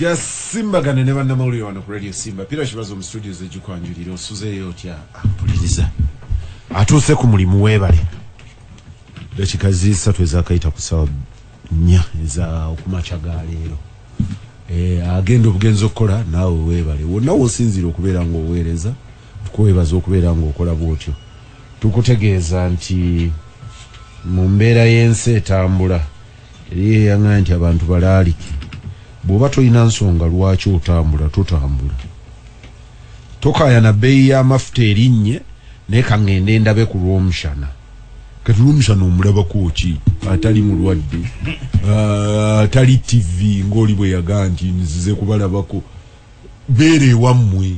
Gasimbagane ne bannamawulire wano ku Radio Simba. Pira Kibazo mu studios egikwanjulira. Osuzeeyo otya ampuliriza atuuse ku mulimu? Weebale. Dakika zisatu ezakayita ku ssaawa 4 eza okumakya ga leero. Agenda obugenzi okukola naawe weebale. Wonna w'osinziira okubeera ng'oweereza, tukwebaza okubeera ng'okola bw'otyo. Tukutegeeza nti mu mbeera y'ensi etambula eriyo eyaŋŋamba nti abantu balaalike. Bw'oba tolina nsonga lwaki otambula, totambula. Tokaayana bbeeyi y'amafuta erinnye, naye kaŋŋende ndabe ku Lwomushana. Kati Lwomushana omulabako ki atali mulwadde, atali TV ng'oli bwe yagaa nti nzize kubalabako? Beera ewammwe,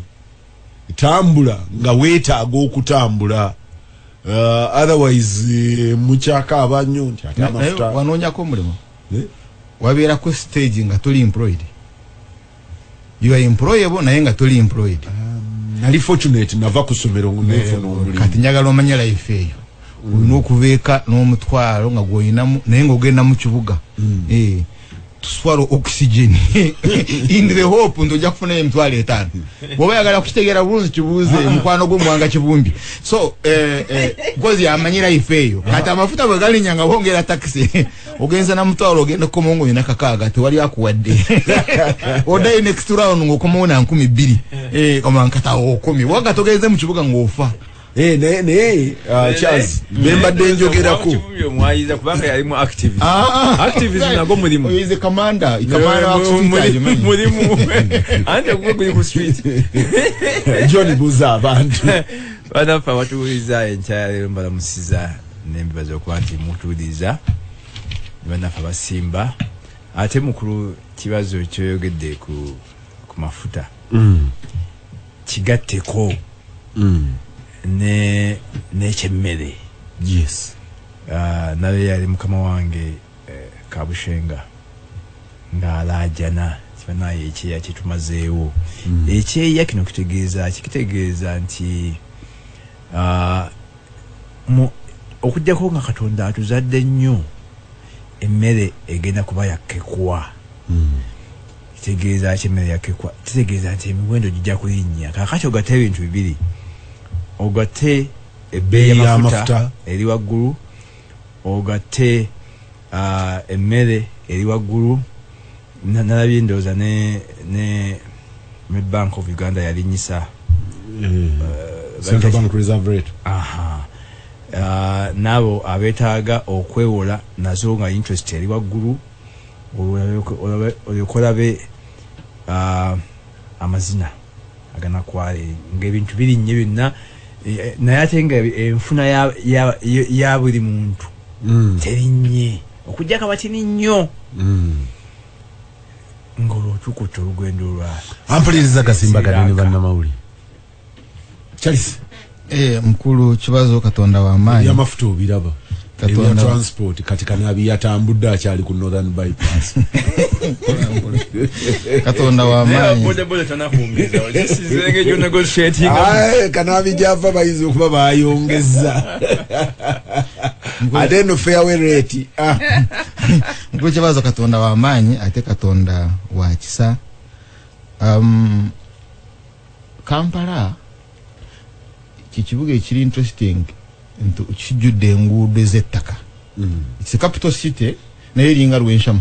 tambula nga weetaaga okutambula. Otherwise mukyakaaba nnyo nti ate amafuta. Wanoonyako omulimu? Eh? Wabeera ku stage nga toli employed. You are employable naye nga toli employed. Nali fortunate, nava ku ssomero nenfuna omulimu. Kati njagala omanye life eyo. Olina okuva eka n'omutwalo nga gwolinamu, naye ng'ogenda mu kibuga to swallow oxygen in the hope nti ojja kufunayo 50,000. Bw'oba yagala kukitegeera bulungi, kibuuze mukwano gwo Muwanga Kivumbi. So because yamanyi life eyo. Kati amafuta bwe galinnya nga bongera taxi, ogenza na mutwalo, ogenda kukomawo ng'olina 6,000, tewali akuwadde. Oddayo next round ng'okomawo na 2,000. Kati okomye wanga togenze mu kibuga ng'ofa. Naye Charles, bembadde njogerako. Kivumbi omwayiza kubanga yalimu activism. Activism nagwo mulimu. Oyo is a commander, commander wa street, agimanyi. Mulimu anti ogwe guli ku street. John, buuza abantu. Banaffe abatuwuliriza enkya ya leero, mbalamusiza nembibaza okuba nti mutuwuliriza. Bannaffe abasimba, ate mukulu Kibazo, kyoyogedde ku mafuta, kigatteko ne n'ekyemmere. Naye yali mukama wange Kabushenga ng'alaajana kibanaye ekyeya kyetumazeewo. Ekyeya kino kitegeeza ki? Kitegeeza nti okugjako nga Katonda atuzadde nnyo, emmere egenda kuba yakkekwa. Kitegeeza ki emmere yakkekwa? Kitegeeza nti emiwendo gijja kulinnya. Kaakati ogatte ebintu bibiri, ogatte ebbeeyi Ebbeeyi y'amafuta y'amafuta. eri waggulu, ogatte emmere eri waggulu. Nalabye ndowooza ne Bank of Uganda yalinnyisa. Central Bank reserve rate. Aha. N'abo abeetaaga okwewola nazo nga interest eri waggulu, olyoke olabe amazina aganakwale ng'ebintu birinnye byonna. Naye ate nga enfuna ya buli muntu terinnye okugjako abatini nnyo, ng'olwo tukutta olugendo lwa Ampuliriza, gasimbagane ne Sri Lanka. bannamawulire. Charles. Mukulu Kibazo, Katonda w'amaanyi. Ebyamafuta obiraba, ebya transport. Kati Kanabi yatambudde akyali ku Northern Bypass. Katonda w'amaanyi. Bodaboda tanakumbiriza engeri gyonegotiating. Aye, Kanabi gyava bayinza okuba bayongeza ate eno fairway rate. Ah. Mukulu Kibazo, Katonda w'amaanyi ate Katonda wa kisa. Kampala kikibuga ekiri interesting nti kijjudde enguudo ez'ettaka. It's a capital city naye eringa Lwenshama.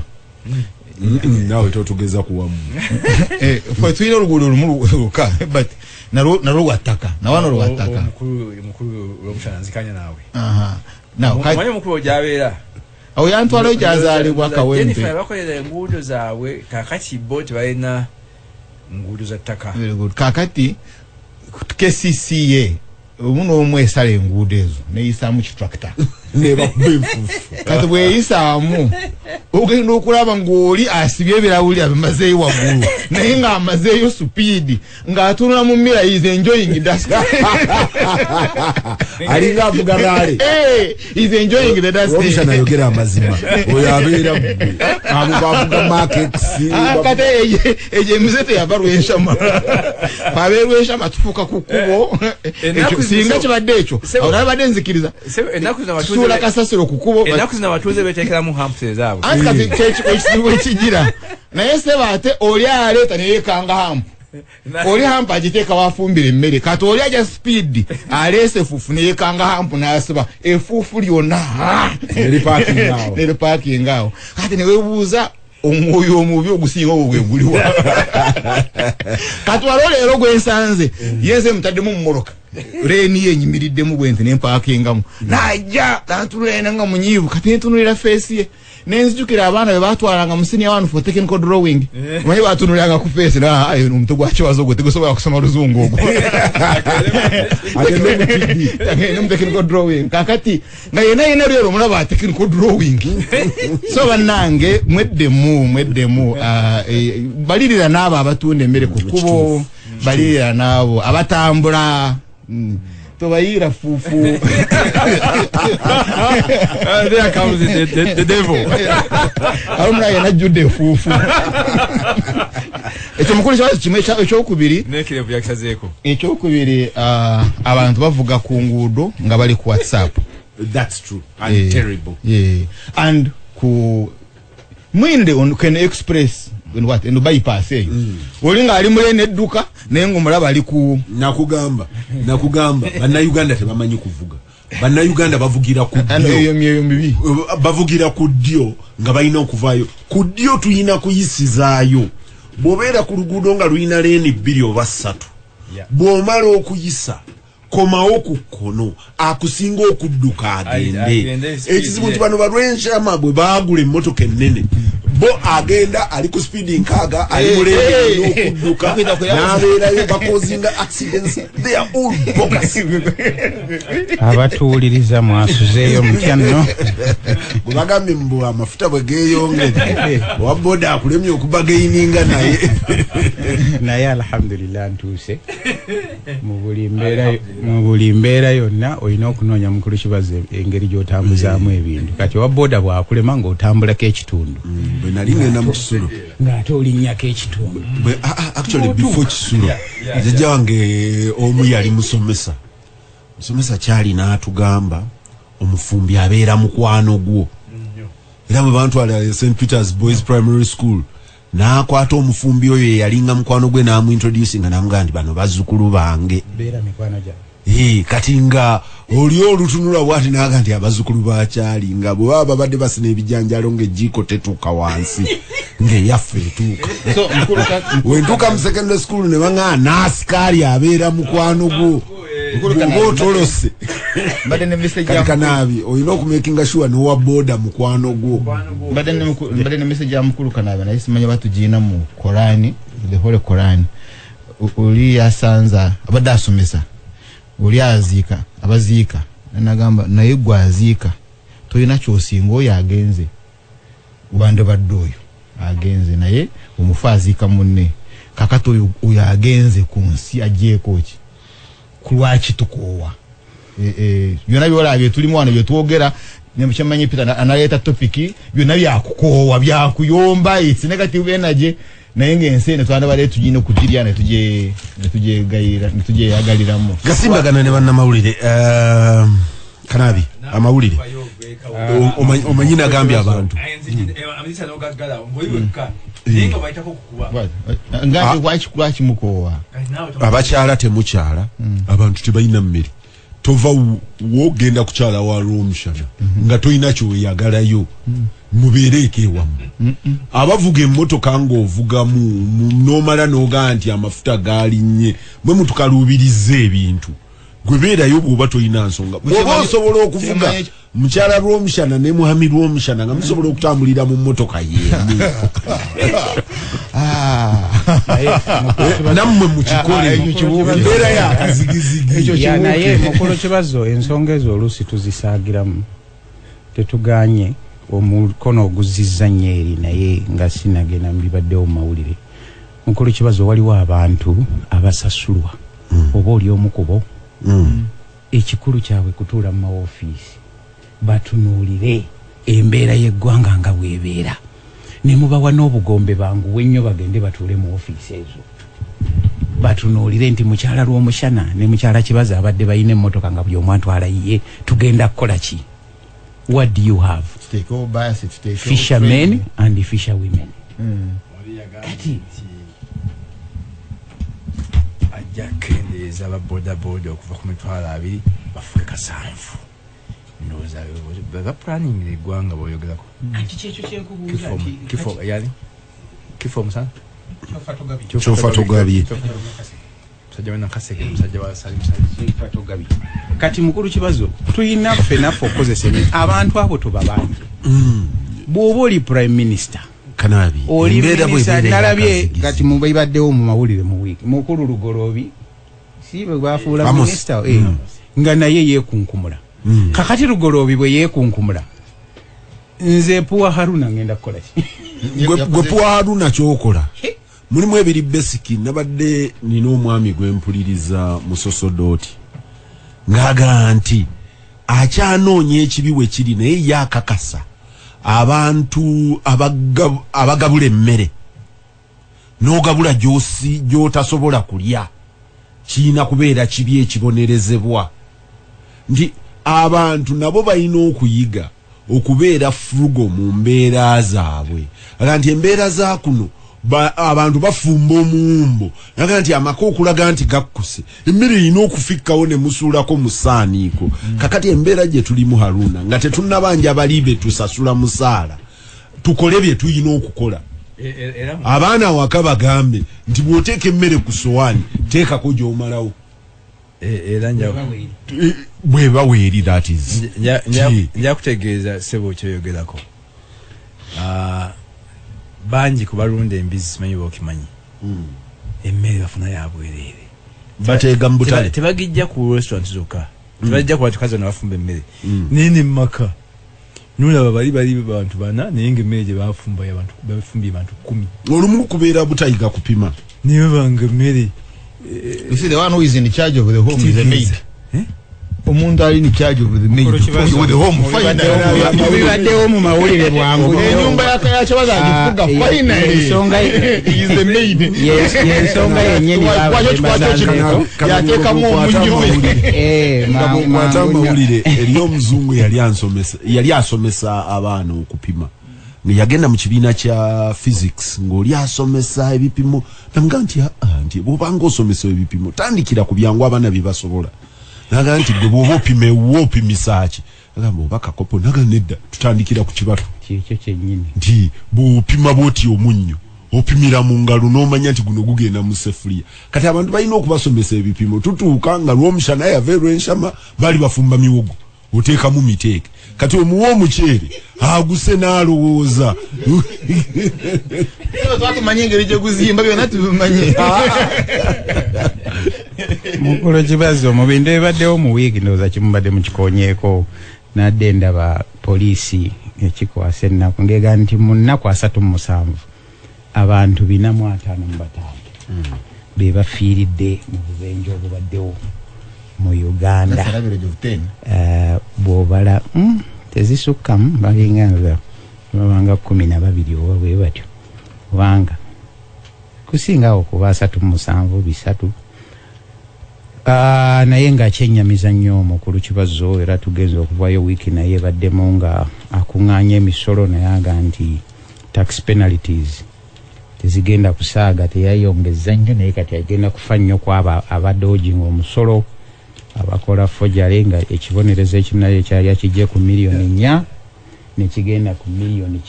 Naawe totugeza kuwamu. Ffe tulina oluguudo lumu lwokka, but nalwo lwa ttaka, nawano lwa ttaka. Omukulu Lwomushana, nzikanya naawe. Aha. Now, omanyi omukulu gyabeera? Awo yantwalayo gyazaalibwa Kawempe. Jennifer, bakolera enguudo zaabwe. Kakati bo tebalina nguudo za ttaka. Very good. Kakati KCCA omu n'omu esala enguudo ezo neyisaamu kitractor. Nebakuba enfuufu. Kati bweyisaamu, ogenda okulaba ng'oli asibye ebirawuli abimazeeyo waggulu, naye ng'amazeeyo speed, ng'atunula mu mirror, is enjoying dust. Alinga avuga rally. Is enjoying the dust. Omushana, ayogera amazima. Oyo abeera ggwe, abo bavuga Mark X. Ah, kati egyo emize teyava Lwenshama. Abe Lwenshama tufuuka ku kkubo. Ennaku Ekyo, singa kibadde ekyo, awo nabadde nzikiriza. Ennaku zino abatuuze Basuula kasasiro ku kkubo. Ennaku zino abatuuze beteekeramu humps ezaabwe. Anti kati ekizibu ekigira, naye seba ate oli aleeta neyekanga hump, oli hump agiteeka wafumbira emmere. Kati oli aja speed, aleese fufu, neyekanga hump n'asiba efuufu lyonna neripakinga awo. Kati newebuuza omwoyo omubi ogusinga ogwo gwe guliwa. Kati waliwo leero gwensanze yenze mutaddemu mummotoka lane yenyimiriddemu bwenti nempakingamu, najja nantunulira nga munyiivu. Kati nentunulira face ye, nenzijukira abaana be batwalanga mu senior one for technical drawing. Omanyi batunuliranga ku face, omutwe gwa Kibazo ogwo tegusobola kusoma luzungu ogwo, agende mu technical drawing. Kakati nga yena yena lero omulaba technical drawing. So bannange, mweddemu, mweddemu. Balirira n'abo abatunda emmere ku kkubo, balirira n'abo abatambula. Tobayiira fuufu. There comes the devil. Alumulaye najjudde efuufu. Ekyo mukulu kibazo kimu. Ekyokubiri, N'ekirevu yakisazeeko. ekyokubiri, abantu bavuga ku nguudo nga bali ku WhatsApp. That's true and terrible. Yeah. And ku mwinde on Ken Express in what in bypass eyo, oli ng'ali mulene edduka naye ng'omulaba ali ku Nakugamba Bannayuganda tebamanyi kuvuga. Bannayuganda bavugira ku And ddyo. Eyo myoyo mibi. Bavugira ku ddyo nga balina okuvaayo ku ddyo. Tulina kuyisizaayo. Bw'obeera ku luguudo nga lulina lane bbiri oba ssatu, bw'omala okuyisa komawo ku kkono, akusinga okudduka agende. Agende speed, Ekizibu nti bano balwenshama bwe baagula emmotoka ennene, bo agenda ali ku speed 60, ali mu lane okudduka n'abeerayo bakozinga accidents. They are all bogus. Abatuwuliriza mwasuzeeyo mutya nno? Bwe bagambye mbu amafuta bwe geeyongedde, owa boda akulemye okubagaininga naye. Naye alhamdulillah ntuuse. Mu buli mbeera yonna olina okunoonya, mukulu Kibazo, engeri gy'otambuzaamu ebintu. Kati owa boda bw'akulema ng'otambulako ekitundu, Bwe nali ngenda mu kisulo, ng'ate olinnyako ekitundu. Actually before kisulo, jjajja wange omu yali musomesa. Musomesa kyali n'atugamba omufumbi abeera mukwano gwo. Era bwe bantwala St Peters Boys Primary School, n'akwata omufumbi oyo eyalinga mukwano gwe n'amuintroducinga, n'amugamba nti bano bazzukulu bange. Beera mikwano gyange. Kati nga oli olutunula bwati naga nti abazzukulu bakyali nga bwe baba babadde basina ebijanjalo ng'ejjiiko tetuuka wansi, ng'eyaffe etuuka. So mukulu Wentuuka mu secondary school ne baŋŋaa n'asikaali abeera mukwano gwo Mukulu bw'oba Kanaabi, otolose. Mbadde ne message Kati ya Kanaabi, olina okumakinga sure n'owa boda mukwano gwo. Mbadde ne message ya mukulu Kanaabi, naye simanyi batugiyina mu Korani, the Holy Koran. Oli yasanza abadde asomesa oli aziika, abaziika, nagamba naye gwe aziika tolina kyosinga oyo agenze, wandibadde oyo agenze naye omufu aziika munne. Kakati oyo agenze ku nsi agyeko ki? Kulwaki tukoowa? Byonna byolaba byetulimu wano byetwogera, kyemanyi Peter analeeta topic, byonna byakukoowa, byakuyomba, its negative energy. Naye ngaensi eno twandabadde tugina okugirya netugyeyagaliramu. Gasimbagana ne bannamawulire. Kanaabi, amawulire. Omanyi nagambye abantu Amadisa n'ogaggala ng'oli wekka naye nga bayitako okukuba. Nga lwaki mukoowa? Kati naawe Abakyala temukyala, abantu tebalina mmere. Tova wogenda kukyala wa Lwomushana nga tolina kyoyagalayo, mubeereeko ewammwe. Abavuga emmotoka ng'ovugamu n'omala n'ogaa nti amafuta gaalinnye, mwe mutukaluubiriza ebintu. Gwe beerayo bw'oba tolina nsonga, bw'oba osobola okuvuga. Mukyala Lwomushana ne mwami Lwomushana nga musobola okutambulira mu mmotoka yemu, nammwe mukikole. Ekyo kibuuke. Embeera yakazigizigi. Ekyo Ya, naye kibuuke. mukulu Kibazo, ensonga ezo oluusi tuzisaagiramu. Tetuganye omukono oguzizza nnyo eri, naye nga sinagenda mbibaddewo mu mawulire. Mukulu Kibazo, waliwo abantu abasasulwa, oba oli omu kubo, ekikulu kyabwe kutuula mu mawofiisi batunuulire embeera y'eggwanga nga bwebeera, ne mubawa n'obugombe banguwe nnyo bagende batuule mu ofiisi ezo batunuulire nti mukyala Lwomushana ne mukyala Kibazo abadde balina emmotoka nga buli omu atwala yiye, tugenda kukola ki? What do you have? Fishermen and fisherwomen. Kati ajja kukendeeza aba boda boda okuva ku 20,000 bafuke 7,000. Ndowooza ba planning eggwanga bw'oyogerako. Anti kyekyo kyenkubuuza nti kifo yani kifo musana Kyofa togabye. Musajja wa Nakaseke, musajja wa Salim Salim. Kyofa togabye. Kati mukulu Kibazo, tuyina ffe naffe okukozesa abantu abo tubabanje. Bw'oba oli prime minister Kanabi. Oli minister nalabye kati mubaddewo mu mawulire mu wiiki. Mukulu Lugoloobi si bwe bafuula minister nga naye yeekunkumula. Kakati Lugoloobi bwe yeekunkumula, nze Puwa Haruna ngenda kukola ki? Gwe Puwa Haruna ky'okola. Mulimu ebiri basic. Nabadde nina omwami gwe mpuliriza musosodooti ng'agamba nti akyanoonya ekibi we kiri, naye ye akakasa abantu abagabula emmere n'ogabula gy'otasobola kulya kirina kubeera kibi ekibonerezebwa, nti abantu nabo balina okuyiga okubeera frugal mu mbeera zaabwe. Aga nti embeera za kuno abantu bafumba omuwumbo, aga nti amaka okulaga nti gakkuse, emmere erina okufikkawo ne musuulako mu ssaaniiko. Kakati embeera gye tulimu Haruna, nga tetunnabanja bali be tusasula musaala, tukole bye tulina okukola. Abaana waka bagambe nti bw'oteeka emmere ku sowaani teekako gy'omalawo. Era bweba weeri, that is. Nja kutegeeza ssebo kyoyogerako. Bangi ku balunda embizzi simanyi b'okimanyi. Emmere bafuna ya bwereere. Bateega mu butale. Tebagijja ku restaurant zokka. Tebajja ku batukazi bano bafumba emmere. Naye ne mu maka nolaba bali bantu bana, naye ng'emmere gye bafumba bafumbye bantu 10. Olumu kubeera butayiga kupima. Naye babanga emmere. You see, the one who is in charge of the home is the maid. Omuntu ali in charge of the maid with the home finally. Mubibaddewo mu mawulire bwangu. Ennyumba ya Kibazo agifuga finally. Is the maid. Yes, ensonga yennyini yateekamu omunnyo. Nga bw'okwata amawulire, eriyo omuzungu yali asomesa abaana okupima. Yagenda mu kibiina kya physics ng'oli asomesa ebipimo, namuga nti nti bw'obanga osomesa ebipimo tandikira ku byangu abaana bye basobola. Naga nti gwe bw'oba opima ewuwo opimisa ki? Agamba oba kakopo. Naga nedda, tutandikira ku kibatu. Kyekyo kyennyini. Nti bw'opima bw'oti omunnyo opimira mu ngalo n'omanya nti guno gugenda mu sefuliya. Kati abantu balina okubasomesa ebipimo. Tutuuka nga lw'omushana yava erw'enshama baali bafumba miwogo, oteekamu miteeke. Kati omuwa omuceere aguse n'alowooza. Twatumanye engeri gye guzimba byonna tubimanye. Mukulu Kibazo, mu bintu ebibaddewo mu wiiki ndowooza kimubadde mukikonyeeko, nadde ndaba poliisi ekikwasa ennaku ng'egamba nti mu nnaku 37 abantu 455 be bafiiridde mu bubenje obubaddewo mu Uganda. That's an average of 10. Bw'obala tezisukkamu, balinga babanga 12 oba bwe batyo, kubanga kusingawo kuba 37 3. Naye nga kyennyamiza nnyo omukulu Kibazo, era tugenze okuvayo wiiki naye baddemu nga akuŋŋaanya emisolo, naye aga nti tax penalties tezigenda kusaaga, teyayongeza nnyo, naye kati agenda kufa nnyo ku abo abadodginga omusolo, abakola forgery, nga ekibonerezo ekimu naye kyali akijje ku 4 miliyoni nekigenda ku 110 miliyoni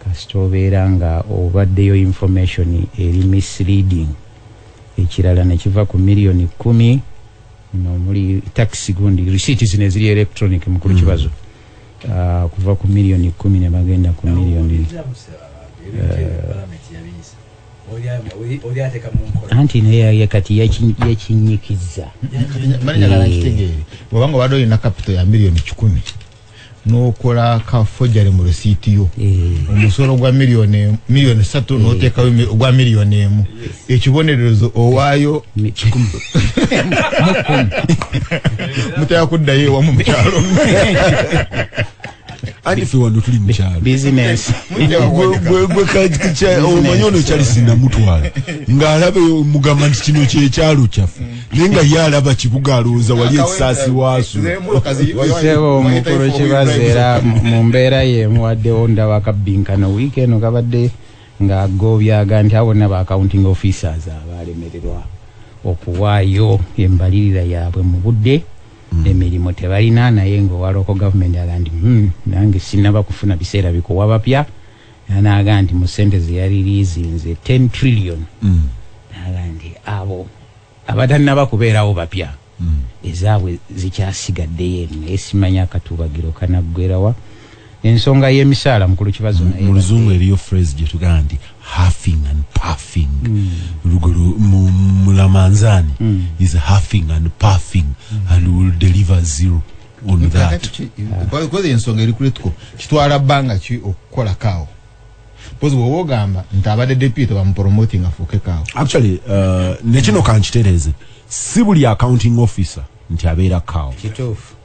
kasita obeera nga obaddeyo information eri misleading. Ekirala nekiva ku 10 miliyoni nomuli tax gundi receipt zino eziri electronic, mukulu Kibazo, kuva ku 10 miliyoni ne bagenda ku miliyoni Oli ateeka mu nkola. Anti naye kati yakinyikiza. Mali njagala nkitegeere, bw'obanga obadde olina capital ya 100 miliyoni n'okola ka forgery mu resiiti yo, omusolo gwa 3 miliyoni n'oteekawo ogwa 1 miliyoni, ekibonerezo owaayo 110. Mutera kuddayo ewamu mu kyalo. Anti ffe wano tuli mu kyalo. Business. Omanyi ono Charles namutwala ng'alaba mugamba nti kino kyekyalo kyaffe. Naye nga ye alaba kibuga, alowooza wali ekisaasi waasu. Sebo omukulu Kibazo, era mu mbeera yemu waddewo ndaba akabbinkano wiiki eno kabadde ng'agobyaga nti abo bonna ba accounting officers abalemererwa okuwaayo embalirira yaabwe mu budde, emirimu tebalina. Naye ng'owa local government aga nti, nange sinnaba kufuna biseera bikuwa bapya." Naaga nti mu ssente ze yaliriizinze 10 trillion, naaga nti abo abatannaba kubeerawo bapya ezaabwe zikyasigaddeyo eno. Naye simanya akatubagiro kanaggwerawa. Ensonga y'emisaala, mukulu Kibazo, naye Mu luzungu eriyo phrase gye tugamba nti huffing and puffing. Lugolo mulamanzani is huffing and puffing and will deliver zero on that. Koze ensonga eri critical. Kitwala bbanga ki okukola CAO? Pozi bwoba ogamba nti abadde deputy bamupromoting afuuke CAO. Actually, nekino kankitereeze, si buli accounting officer nti abeera CAO. Kituufu.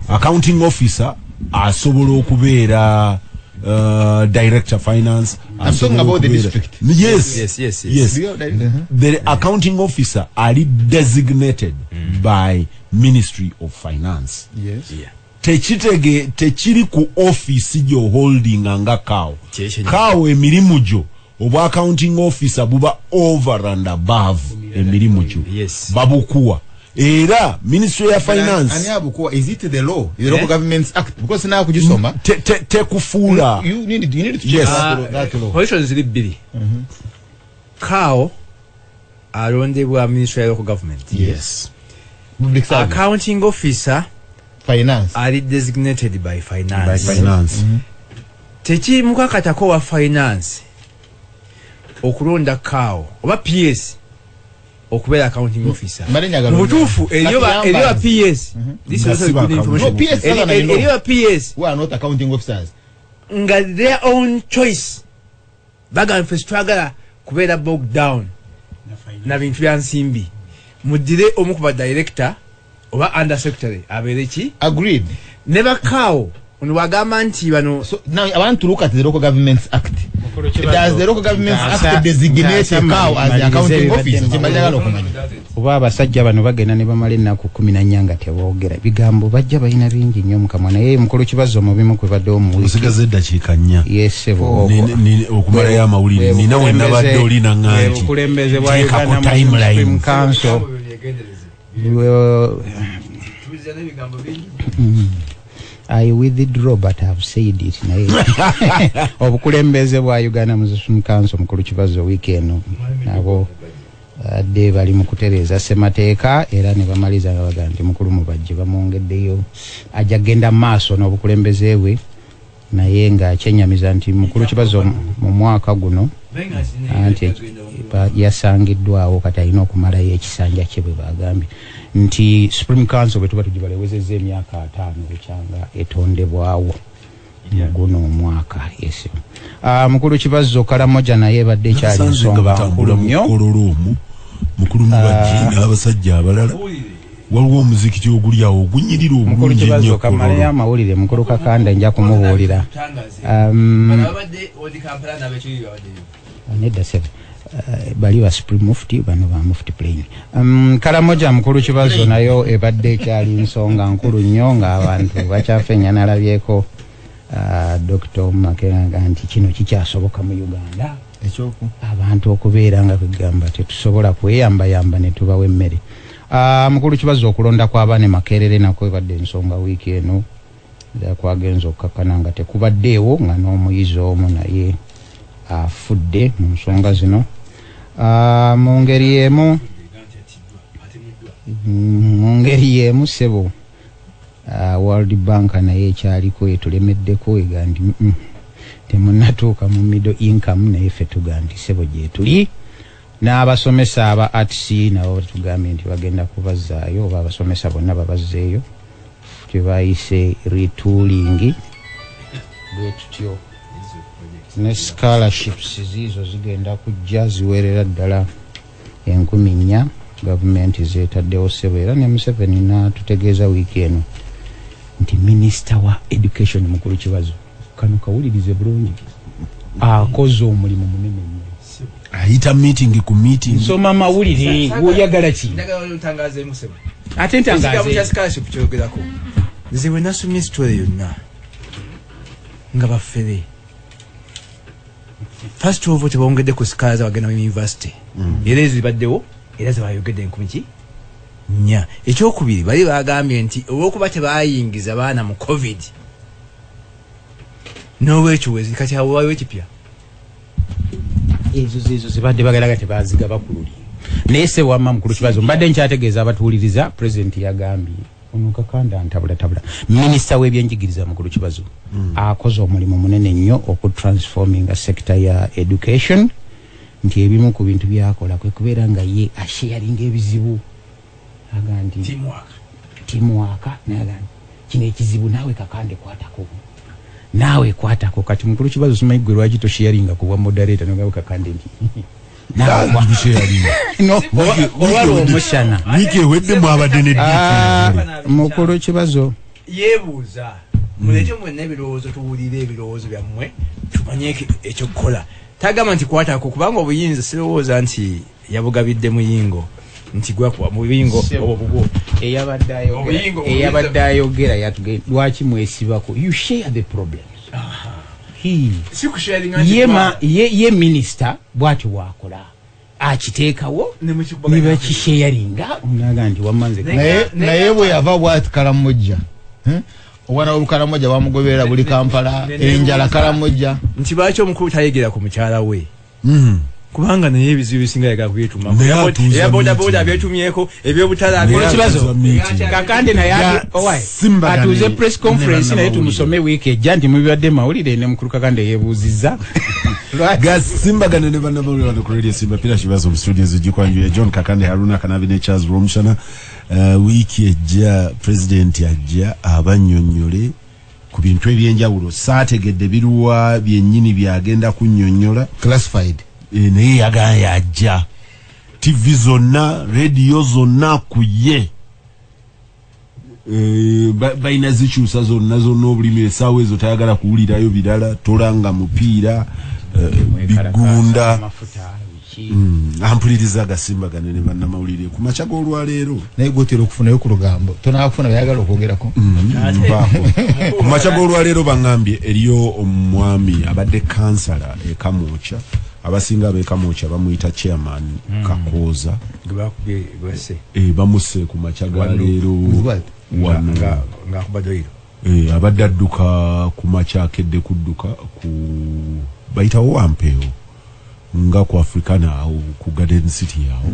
Accounting officer asobola okubeera director finance. I'm talking about the district. Yes. Yes. Yes. The accounting officer ali designated by Ministry of Finance. Tekitege tekiri ku office gyo holding nga CAO. Kyekyo. CAO emirimu gyo, obwa accounting officer buba over and above emirimu gyo. Babukuwa era Ministry ya Finance. Ani abukuwa? Is it the law, the Local Governments Act? Because sinaa kugisoma. Tekufuula. You need to check Yes. that law. Positions ziri bbiri. CAO alondebwa Ministry ya Local Government. Yes. Public service. Accounting officer finance ali designated by finance. By finance. Tekimukakatako wa finance okulonda CAO oba PS okubeera accounting officer. Mbadde njagala Mu butuufu eriyo Kati eriyo ba PS. This is Nga also si ba good information. No, PS Southern I know. Eriyo ba PS who are not accounting officers nga their own choice bagamba, "Ffe twagala kubeera bogged down na bintu bya nsimbi, muddire omu ku ba director oba under secretary abeere ki." Agreed. Ne ba CAO ono bwagamba nti bano So now I want to look at the Local Governments Act. Does the Local Governments Act designate a CAO as the accounting officer? Kyembadde njagala okumanya. Oba abasajja bano bagenda ne bamala ennaku 14 nga teboogera bigambo, bajja balina bingi nnyo mukamwa. Naye mukulu Kibazo, mu bimu kwebaddewo mu wiiki Osigaze eddakiika 4. Yesebo. Okumalayo amawulire nina we nabadde oli naŋŋa nti Bukulembeze bwa teekako Uganda Muslim timeline. Supreme Council. I withdraw, but have said it. Naye obukulembeze bwa Uganda Muslim Council, mukulu Kibazo, wiiki eno nabo adde bali mu kutereeza ssemateeka, era ne bamaliza nga bagamba nti mukulu Mubajje bamwongeddeyo, ajja genda maaso n'obukulembeze bwe. Naye nga kyenyamiza nti mukulu Kibazo mu mwaka guno anti yasangiddwawo, kati alina okumalayo ekisanja kye. Bwe bagambye nti Supreme Council bwe tuba tugibalewezezza emyaka 50 bukyanga etondebwawo guno omwaka. Yes. Mukulu Kibazo, Kalamoja naye ebadde ekyali Nasanze nga ensonga batambula nkulu mu nnyo. Kololo omwo, mukulu Mubajje n'abasajja abalala, waliwo omuzikiti oguli awo ogunyirira Mukulu obulungi ennyo. Kibazo, kamaleyo Kololo. amawulire. Mukulu Kakanda nja kumubuulira. Nedda sebe, bali ba Supreme Mufti, bano ba Mufti plain. Kalamoja, mukulu Kibazo, nayo ebadde ekyali nsonga nkulu nnyo ng'abantu bakyafenya. Nalabyeko Dr. Makeranga nti kino kikyasoboka mu Uganda, Ekyoku abantu okubeera nga kwegamba tetusobola kweyambayamba ne tubawa emmere. Mukulu Kibazo, okulonda kw'abaana Makerere nakwo ebadde ensonga wiiki eno, era kwagenza okukakkana nga tekubaddeewo, nga n'omuyizi omu naye afudde mu nsonga zino. Mu ngeri yemu ssebo, World Bank naye ekyaliko etulemeddeko, ega nti, temunnatuuka mu middle income." Naye ffe tuga nti ssebo gyetuli. N'abasomesa aba arts nabo tugambye nti bagenda kubazzaayo, oba abasomesa bonna babazzeeyo, kyebayise retooling. Bwe tutyo ne scholarships ziizo zigenda kujja ziwerera ddala 4000 gavumenti zetaddewo ssebo. Era ne Museveni natutegeeza wiiki eno nti minisita wa education, mukulu Kibazo, kano kawulirize bulungi, akoze omulimu munene nnyo. Ayita meeting ku meeting. Nsoma mawulire, woyagala ki? Njagala otangazeemu, ssebo. Ate Ekigambo ntangaze. kya scholarship kyogerako, nze bwe nasomye story yonna nga bafere. First of all, tebongedde ku scholars abagenda mu university, era ezo zibaddewo, era zebayogedde 4000. Ekyokubiri, bali bagambye nti olwokuba tebayingiza baana mu COVID, n'olwekyo wezi kati awo waliwo ekipya. Ezo zezo zibadde bagalaga tebazigaba ku luli, naye se wamma mukulu Kibazo, mbadde nkyategeeza abatuwuliriza, Pulezidenti yagambye ono Kakanda ntabulatabula minisita w'ebyenjigiriza. Mukulu Kibazo, akoze omulimu munene nnyo okutransforminga sector ya education, nti ebimu ku bintu byakola kwe kubeera nga ye asharinga ebizibu, aga nti teamwork, naye kino ekizibu naawe Kakande kwatako, naawe kwatako. Kati mukulu Kibazo, simanyi gwe lwaki tosharinga ku bwa moderator nogamba Kakande nti naawe no, oba lwomushana. Wiiki ewedde mwabadde ne Ah, mukulu Kibazo, Yeebuuza, muleete mwenna ebirowoozo, tuwulire ebirowoozo byammwe, tumanye ekyokukola. Tagamba nti kwatako, kubanga obuyinza sirowooza nti yabugabidde muyingo nti gwakuwa muyingo obwo bubwo. Eyabadde ayogera Obuyingo. Eyabadde ayogera yatugambye lwaki mwesibako, you share the problems. He Si kusharinga nti ye, ye minisita bwatyo bwakola, akiteekawo Ne ne bakisharinga, onaga nti wamma nze Naye bwe yava bwati Kalamojja, Obwana bw'Olukalamojja bamugoberera buli Kampala, enjala Kalamojja. Nti lwaki omukulu tayegera ku mukyala we, kubanga naye ebizibu bisinga yagala kubyetumako. Naye atuuza Eya bodaboda meeting. Byetumyeko ebyobutala. Naye Kibazo. atuuza meeting. Kakande naye Ya, owaye simbagane atuuze press conference ne naye bannamawulire. Tumusome wiiki ejja nti mubibadde mawulire ne mukulu Kakande yeebuuzizza. Gasimbagane ne bannamawulire wano ku Radio Simba. Pira Kibazo mu studio zigikwanjulira John Kakande, Haruna Kanabi ne Charles Rwomushana. Wiiki ejja President ajja abannyonnyole ku bintu ebyenjawulo. Saategedde biruwa byennyini byagenda kunnyonnyola. Classified. Naye yagambye ajja TV zonna, rediyo zonna ku ye. Balina zikyusa zonna zonna obulimi essaawa ezo, tayagala kuwulirayo birala, tolanga mupiira, bigunda. Amafuta biki. Ampuliriza agasimbagane ne bannamawulire ku makya g'olwaleero. Naye gwotera okufunayo ku lugambo, tonakufuna byayagala okwogerako. Mpaako ku makya g'olwaleero baŋŋambye eriyo omwami abadde kansala e Kamwokya, abasinga ab'e Kamwokya bamuyita Chairman Kakooza. Gwebakubye gwese. Bamusse ku makya ga Wano. leero. With what? Wano. Ngaakuba doyiro. Abadde adduka ku makya, akedde kudduka ku bayitawo Wampeewo nga ku Africana awo ku Garden City awo.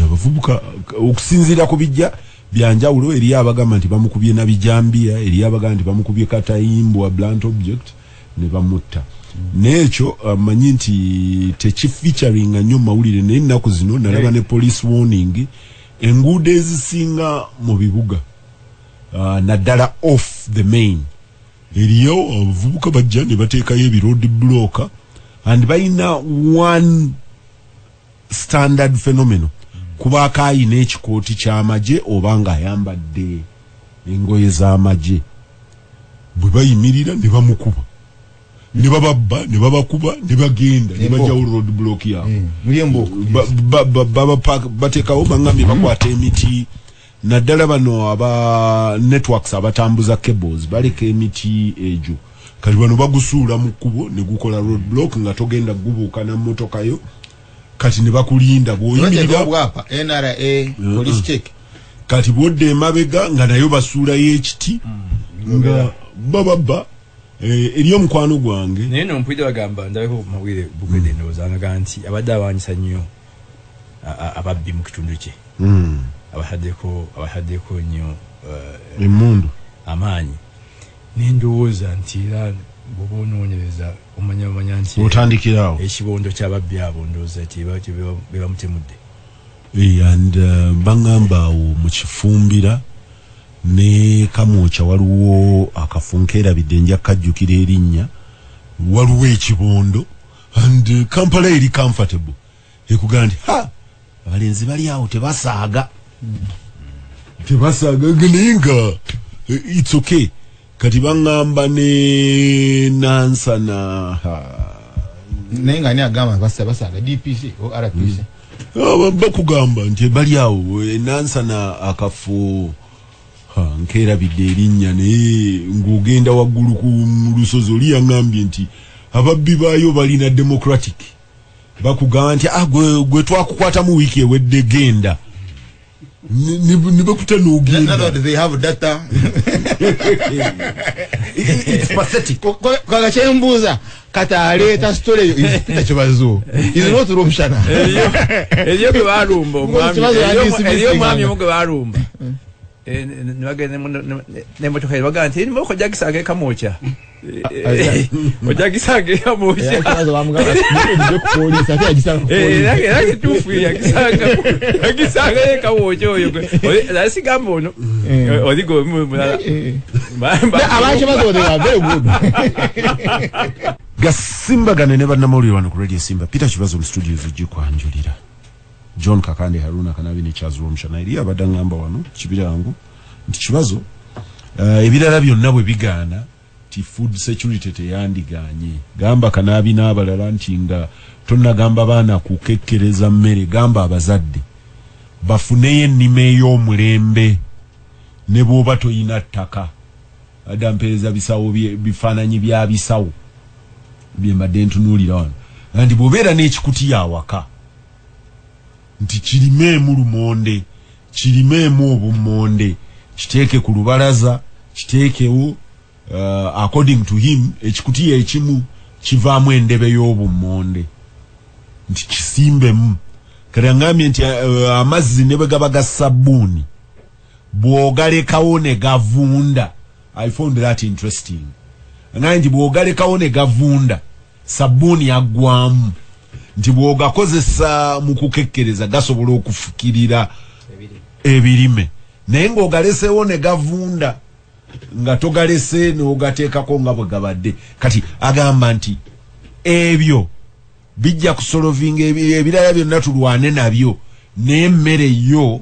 Abavubuka okusinziira ku bijja byanjawulo, eriyo abagamba nti bamukubye na bijambiya, eriyo abagamba nti bamukubye katayimbwa, blunt object, ne bamutta. N'ekyo manyi nti tekifeaturinga nnyo mu mawulire, naye ennaku zino nalaba ne police warning, enguudo ezisinga mu bibuga, naddala off the main, eriyo abavubuka bajja ne bateekayo ebiroad block and balina one standard phenomenon, kubaako ayina ekikooti ky'amagye oba ng'ayambadde engoye z'amagye, bwe bayimirira ne bamukuba ne bababba ne babakuba ne bagenda ne bajjawo road block yaabwe. Muli embuuku. Bateekawo, baŋŋambye bakwata emiti, naddala bano aba networks abatambuza cables, baleka emiti egyo, kati bano bagusuula mu kkubo ne gukola road block nga togenda gubuuka na mmotoka yo, kati ne bakulinda bw'oyimirira. Obwapa NRA police check. Kati bwodda emabega nga nayo basuulayo ekiti nga bababba. Eri omukwano gwange. Naye no mpulidde bagamba, ndabeko mawulire Bukedde, ndowooza ngaga nti abadde awanyisa nnyo ababbi mu kitundu kye, abataddeko nnyo emundu, amaanyi, nendowooza nti era bwoba onoonyereza omanya nti otandikirawo ekibondo ky'ababbi abo, ndowooza nti bebamutemudde. And baŋŋamba awo mu Kifumbira ne Kamwokya waliwo akafunkeerabidde, nja kajjukira erinnya, waliwo ekibondo and Kampala eri comfortable ekugamba nti ha, abalenzi bali awo tebasaaga, tebasaaga nga naye nga it's okay. Kati baŋŋamba ne Nansana, ha, Naye nga ani agamba basaaga DPC o RPC? Bakugamba nti bali awo enansana akafo, nkeerabidde erinnya, naye ng'ogenda waggulu ku lusozi oli yaŋŋambye nti ababbi baayo balina democratic, bakugamba nti ah, gwe twakukwatamu wiiki ewedde, genda ne bakuta n'ogenda. They have data. It's pathetic. Kaga kyembuuza, kati aleeta story eyo is Peter Kibazo, is not Rwomushana. Eriyo gwe balumba omwami, Kibazo eriyo omwami omu gwe balumba, nebagenda nemotoka ye, bagamba nti motoka ojja gisanga ekamwokya, ojja gisanga ekamwokya. Kibazo bamugamba ku poliisi, ate yagisanga ku poliisi. Era kituufu, yagisanga ekamwokya oyo naye sigamba ono oli gwe mulala. Abakibazo, they were very good. Gasimbagane ne bannamawulire wano ku Radio Simba. Peter Kibazo mu studios gikwanjulira John Kakande, Haruna Kanabi ne Charles Rwomushana. Eri abadde aŋŋamba wano Kibirango nti Kibazo, ebirala byonna bwe bigaana, ti food security teyandigaanye. Gamba Kanaabi n'abalala nti nga tonnagamba baana kukekkereza mmere, gamba abazadde bafuneyo ennima ey'omulembe ne bw'oba toyina ttaka. Adda mpeereza bisawo, bifaananyi bya bisawo bye mbadde ntunuulira wano, nti bw'obeera n'ekikutiya awaka nti kirimeemu lumonde, kirimeemu obummonde, kiteeke ku lubalaza, kiteekewo. According to him, ekikutiya ekimu kivaamu endebe y'obummonde, nti kisimbemu. Kati aŋŋambye nti amazzi ne bwe gaba ga sabbuuni, bw'ogalekawo ne gavunda. I found that interesting. Aŋŋambye nti bw'ogalekawo ne gavunda, sabbuuni aggwamu, nti bw'ogakozesa mu kukekkereza gasobola okufukirira ebirime, naye ng'ogaleseewo ne gavunda, nga togalese n'ogateekako nga bwe gabadde. Kati agamba nti ebyo bijja kusolvinga ebirala byonna tulwane nabyo, n'emmere yo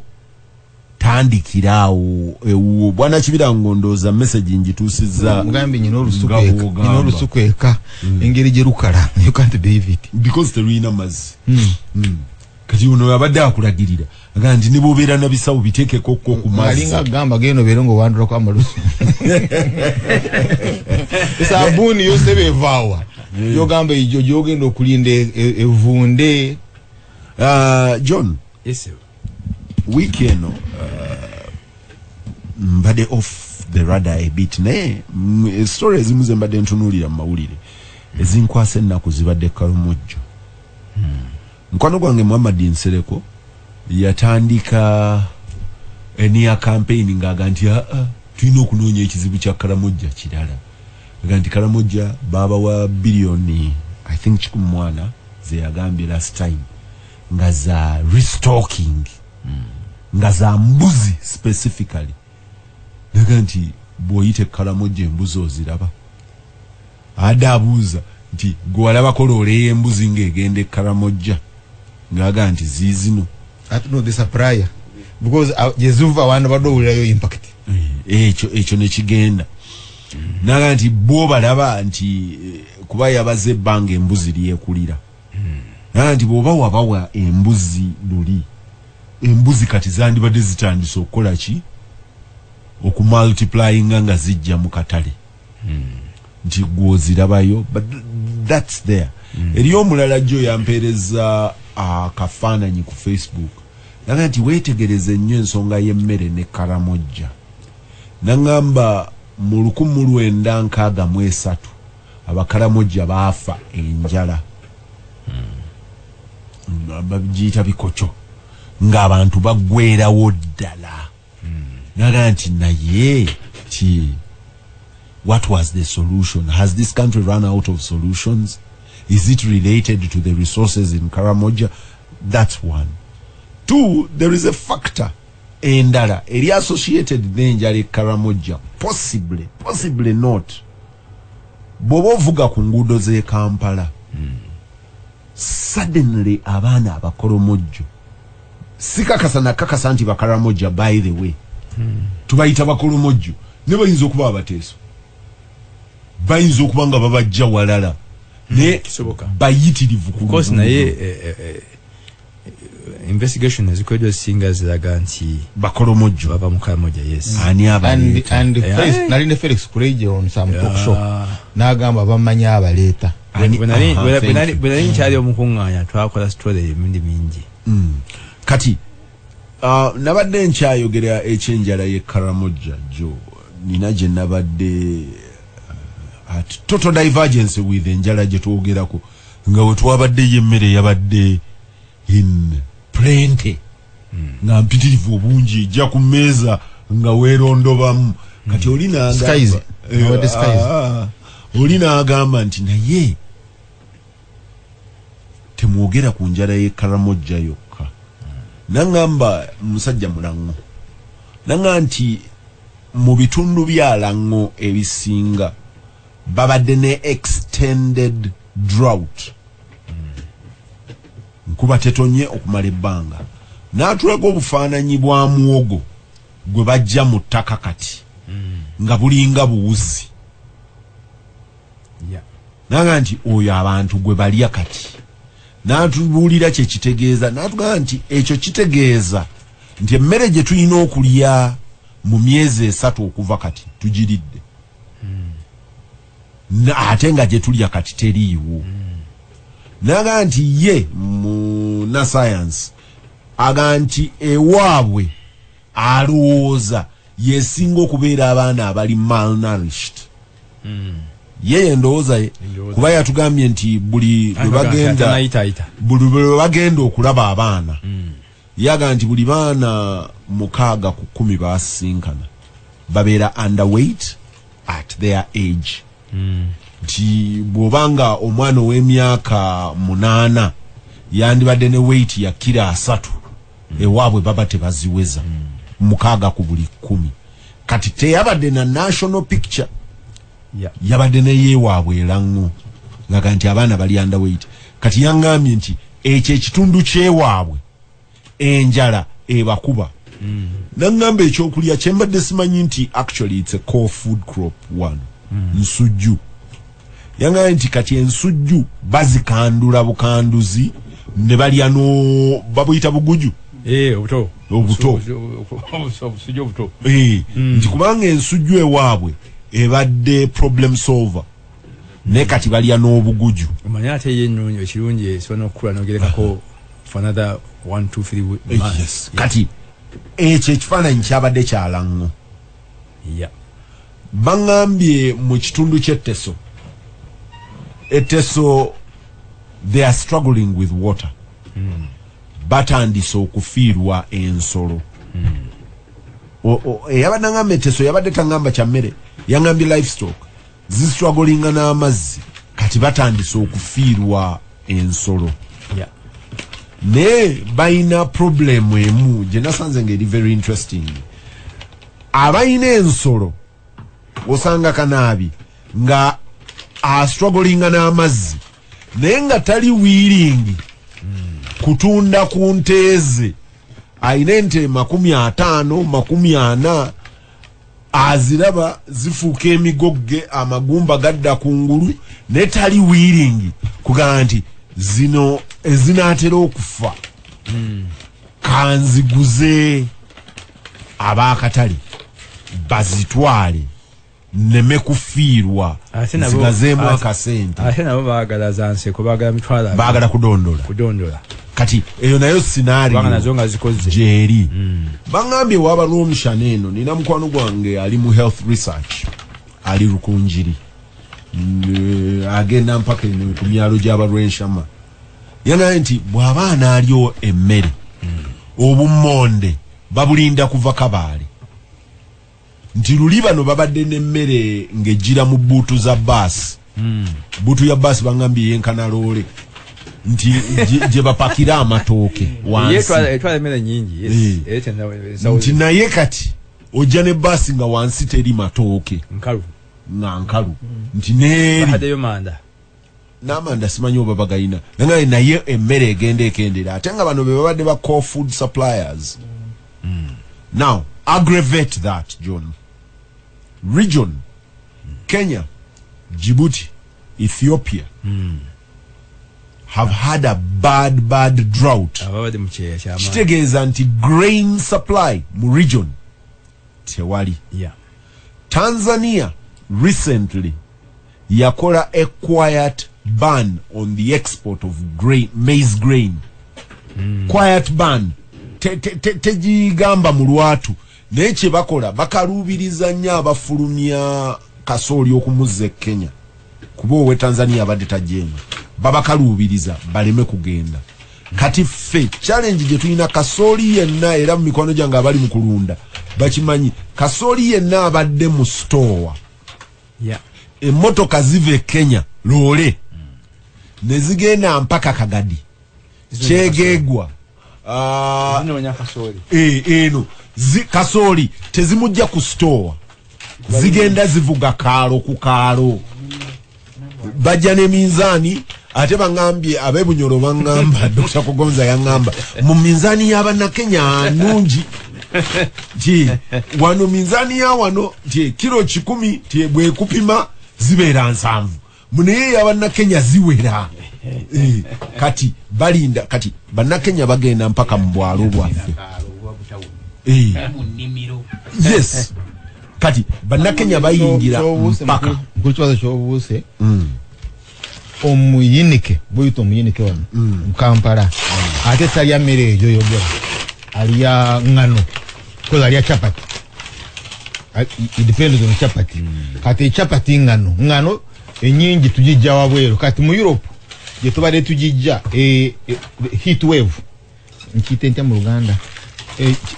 tandikiraawo ewuwo. Bwana Kibirango, ndowooza message ngituusizza. Mugambe nyina olusuku nga eka, bw'ogamba. Nyina olusuku eka, engeri gye lukala, you can't believe it. Because terulina mazzi. Kati ono abadde akulagirira, agamba nti ne bw'obeera na bisawo, biteekekokko ku mazzi. Alinga agamba genda obeere ng'owandulako amalusu, sabuuni yose bevaawa, yogamba ejo gyogenda okulinda evunde. John. Yes, sir. Wiiki eno mbadde off the radar a bit, naye story ezimu ze mbadde ntunuulira mu mawulire ezinkwasa ennaku zibadde Kalumujjo. Mukwano gwange Muhammad Nsereko yatandika enia campaign ng'aga nti aa, tulina okunoonya ekizibu kya Kalamojja kirala. Aga nti Kalamojja babawa biliyoni, I think 104 ze yagambye last time, nga za restocking, nga za mbuzi specifically. Naga nti bw'oyita ekkalamojja embuzi oziraba. Adde abuuza nti gwe walabako loole y'embuzi ng'egenda ekkalamojja? Ng'aga nti ziizino. Ate no the supplier, because gyeziva abantu badde owulirayo impact. Ekyo nekigenda naga nti bwobalaba nti kuba yabaze ebbanga embuzi lyekulira, naga nti bw'oba wabawa embuzi luli, embuzi kati zandibadde zitandise okukola ki, okumultiplyinga nga zijja mu katale, nti gwozirabayo. But that's there. Eriyo omulala jjo yampeereza akafaananyi ku Facebook, naga nti weetegereze nnyo ensonga y'emmere ne Karamojja. Naŋŋamba mu 1963 Abakaramojja baafa enjala, bagiyita bikokyo, ng'abantu baggwerawo ddala. Naga nti naye ti what was the solution? Has this country run out of solutions? Is it related to the resources in Karamoja? That's one. Two, there is a factor endala eri associated n'enjala e Karamoja, possibly, possibly not. Bw'oba ovuga ku nguudo z'e Kampala, suddenly abaana abakolomojjo, sikakasa nakakasa nti Bakaramoja, by the way, tubayita bakolomojjo, ne bayinza okuba abateeso, bayinza okuba nga babajja walala. Naye Kisoboka. Bayitirivu ku Of course. luguudo. Naye investigation ezikoleddwa zisinga ziraga nti Bakolomojjo. Bava mu Karamoja, yes. Ani And, abaleeta? and Yeah. Felix, nali ne Felix Kureje on some talk show, Ah. n'agamba bamanyi abaleeta. Bwe Aha, thank you. Bwe nali nkyali omukuŋŋaanya, twakola story emirundi mingi. Kati nabadde nkyayogera ekyenjala ye Karamojja jo nina gye nabadde at total divergence with enjala gye twogerako, nga we twabaddeyo emmere yabadde in plenty, nga mpitirivu obungi, ejja ku mmeeza nga weerondobamu. Kati oli n'agamba Skies. Nabadde skies. Ah, oli n'agamba nti naye temwogera ku njala y'e Karamojja yokka. Naŋŋamba musajja mulaŋŋo, naŋŋamba nti mu bitundu byalaŋŋo ebisinga babadde ne extended drought, nkuba tetonye okumala ebbanga. N'atulaga obufaananyi bwa muwogo gwe bajja mu ttaka kati nga bulinga buwuzi. Naga nti oyo abantu gwe balya. Kati n'atubuulira kye kitegeeza, n'atugamba nti ekyo kitegeeza nti emmere gye tulina okulya mu myezi 3 okuva kati tugiridde. Ate nga gye tulya kati teriiwo. Naga nti ye mu science aga nti ewaabwe alowooza yesinga okubeera abaana abali malnourished. Ye endowooza ye, Endowooza. kuba yatugambye nti buli lwe bagenda Tanayitaayita. buli lwe bagenda okulaba abaana, yaga nti buli baana 6 ku 10 basinkana babeera underweight at their age, nti bw'obanga omwana ow'emyaka 8 yandibadde ne weight ya kiro 30, ewaabwe baba tebaziweza, 6 ku buli 10. Kati teyabadde na national picture, yabadde neyewaabwe eraŋŋo, ngaga nti abaana bali underweight. Kati yaŋŋambye nti ekyo ekitundu kyewaabwe enjala ebakuba. Naŋŋamba ekyokulya kyembadde simanyi nti actually it's a core food crop one, nsujju. Yaŋŋambye nti kati ensujju bazikandula bukanduzi ne balya, no babuyita buguju. Eh, obuto. Obuto. Obusujju obuto. Eh, nti kubanga ensujju ewaabwe ebadde problem solver, naye kati balya n'obuguju. Omanye ate ye ennungi, ekirungi esobola n'okukula n'ogerekako for another 1, 2, 3 months. Yes. Kati ekyo ekifaananyi kyabadde kyalaŋŋo. Baŋŋambye mu kitundu ky'Etteso, Etteso they are struggling with water. Batandise okufiirwa ensolo. Eyabadde aŋŋamba Etteso yabadde taŋŋamba kya mmere, yaŋŋambye livestock zistrugglinga n'amazzi. Kati batandise okufiirwa ensolo. Naye balina problemu emu gye nasanze nga eri very interesting. Abalina ensolo osanga kanaabi nga astrugglinga n'amazzi, naye nga tali willing kutunda ku nte ze. Ayina ente 50, 40, aziraba zifuuka emigogge, amagumba gadda ku ngulu, naye tali willing kugamba nti zino ezinaatera okufa kanziguze ab'akatale bazitwale nneme kufiirwa, Ate nabo- nsigazeemu akasente. Ate nabo baagala za nseko, baagala 20,000. Baagala kudondola. Kudondola. Kati eyo nayo Kubanga scenario nazo nga zikoze. Gyeri baŋŋambye waba lwomushana eno, nina mukwano gwange ali mu health research, ali Rukunjiri. Agenda mpaka eno ku myalo gy'abalwenshama. Yagambye nti bw'aba anaalyo emmere, obummonde babulinda kuva Kabaale, nti luli bano babadde n'emmere ng'ejjira mu buutu za baasi. Buutu ya baasi baŋŋambye yenkana loole, nti gye bapakira amatooke Ye wansi. Etwala emmere nyingi, yes. Eh. Ereeta ensawo. Nti naye kati ojja ne baasi nga wansi teri matooke. Nkalu. Nga nkalu, nti neeri Bahaddeyo manda. N'amanda simanyi oba bagayina naye naye emmere egenda ekendera, ate nga bano be babadde ba core food suppliers. Now aggravate that, John, region Kenya, Djibouti, Ethiopia. have had a bad bad drought. Ababadde mu kyeya kyamaanyi. Kitegeeza nti grain supply mu region tewali. Tanzania recently yakola a quiet ban on the export of grain, maize grain. Quiet ban tegigamba mu lwatu, naye kye bakola bakaluubiriza nnyo abafulumya kasooli okumuzza e Kenya, kuba owe Tanzania abadde tajjeemu, babakaluubiriza baleme kugenda. Kati ffe challenge gye tulina, kasooli yenna, era mu mikwano gyange abali mu kulunda bakimanyi, kasooli yenna abadde mu store, emmotoka ziva e Kenya loole ne zigenda mpaka Kagadi, Kyegegwa, zinoonya kasooli. Eno kasooli tezimujja ku store, zigenda zivuga kaalo ku kaalo, bajja n'eminzaani. Ate baŋŋambye ab'ebunyolo, baŋŋamba Dr. Kugonza yaŋŋamba mu minzaani y'abannakenya nungi nti wano minzaani ya wano nti kiro 100 ti bwekupima zibeera 70, munaye ey'abannakenya ziwera. Kati balinda, kati bannakenya bagenda mpaka mu bwalo bwaffe. Mu nnimiro. Yes, kati bannakenya bayingira mpaka Ku kibazo kyobuuse, omuyinike buyita omuyinike wano mu Kampala, ate talya mmere eyo yogera, alya ŋŋano koza alya chapati. It depends on chapati. Kati chapati ŋŋano, ŋŋano enyingi tugijja wabweru. Kati mu Europe gye tubadde tugijja, heat wave, nkiyite ntya mu Luganda,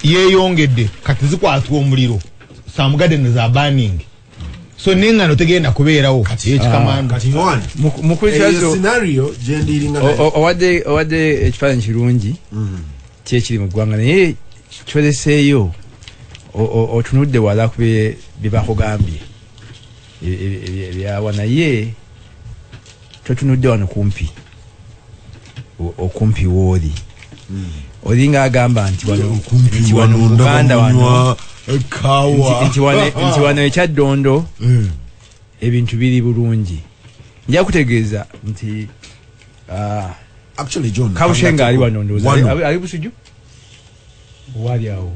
yeeyongedde, kati zikwatwa omuliro, some gardens are burning, so neŋŋano tegenda kubeerawo ekikamanda. Kati Yohani, Mukulu eyo Kibazo, scenario gyendiringa nayo. Owadde ekifaananyi kirungi kyekiri mu ggwanga, naye kyoleseeyo otunudde wala ku bye bakugambye ebyawa, naye totunudde wano kumpi, okumpi wooli olinga agamba nti wano Okumpi nti wano wano mu ndaba Buganda wano munywa kawa. Nti wano ekyaddondo ebintu biri bulungi. Nja kutegeeza nti Actually, John, Kabushenga ali wano, ndowooza Wano. ali Busujju waali awo,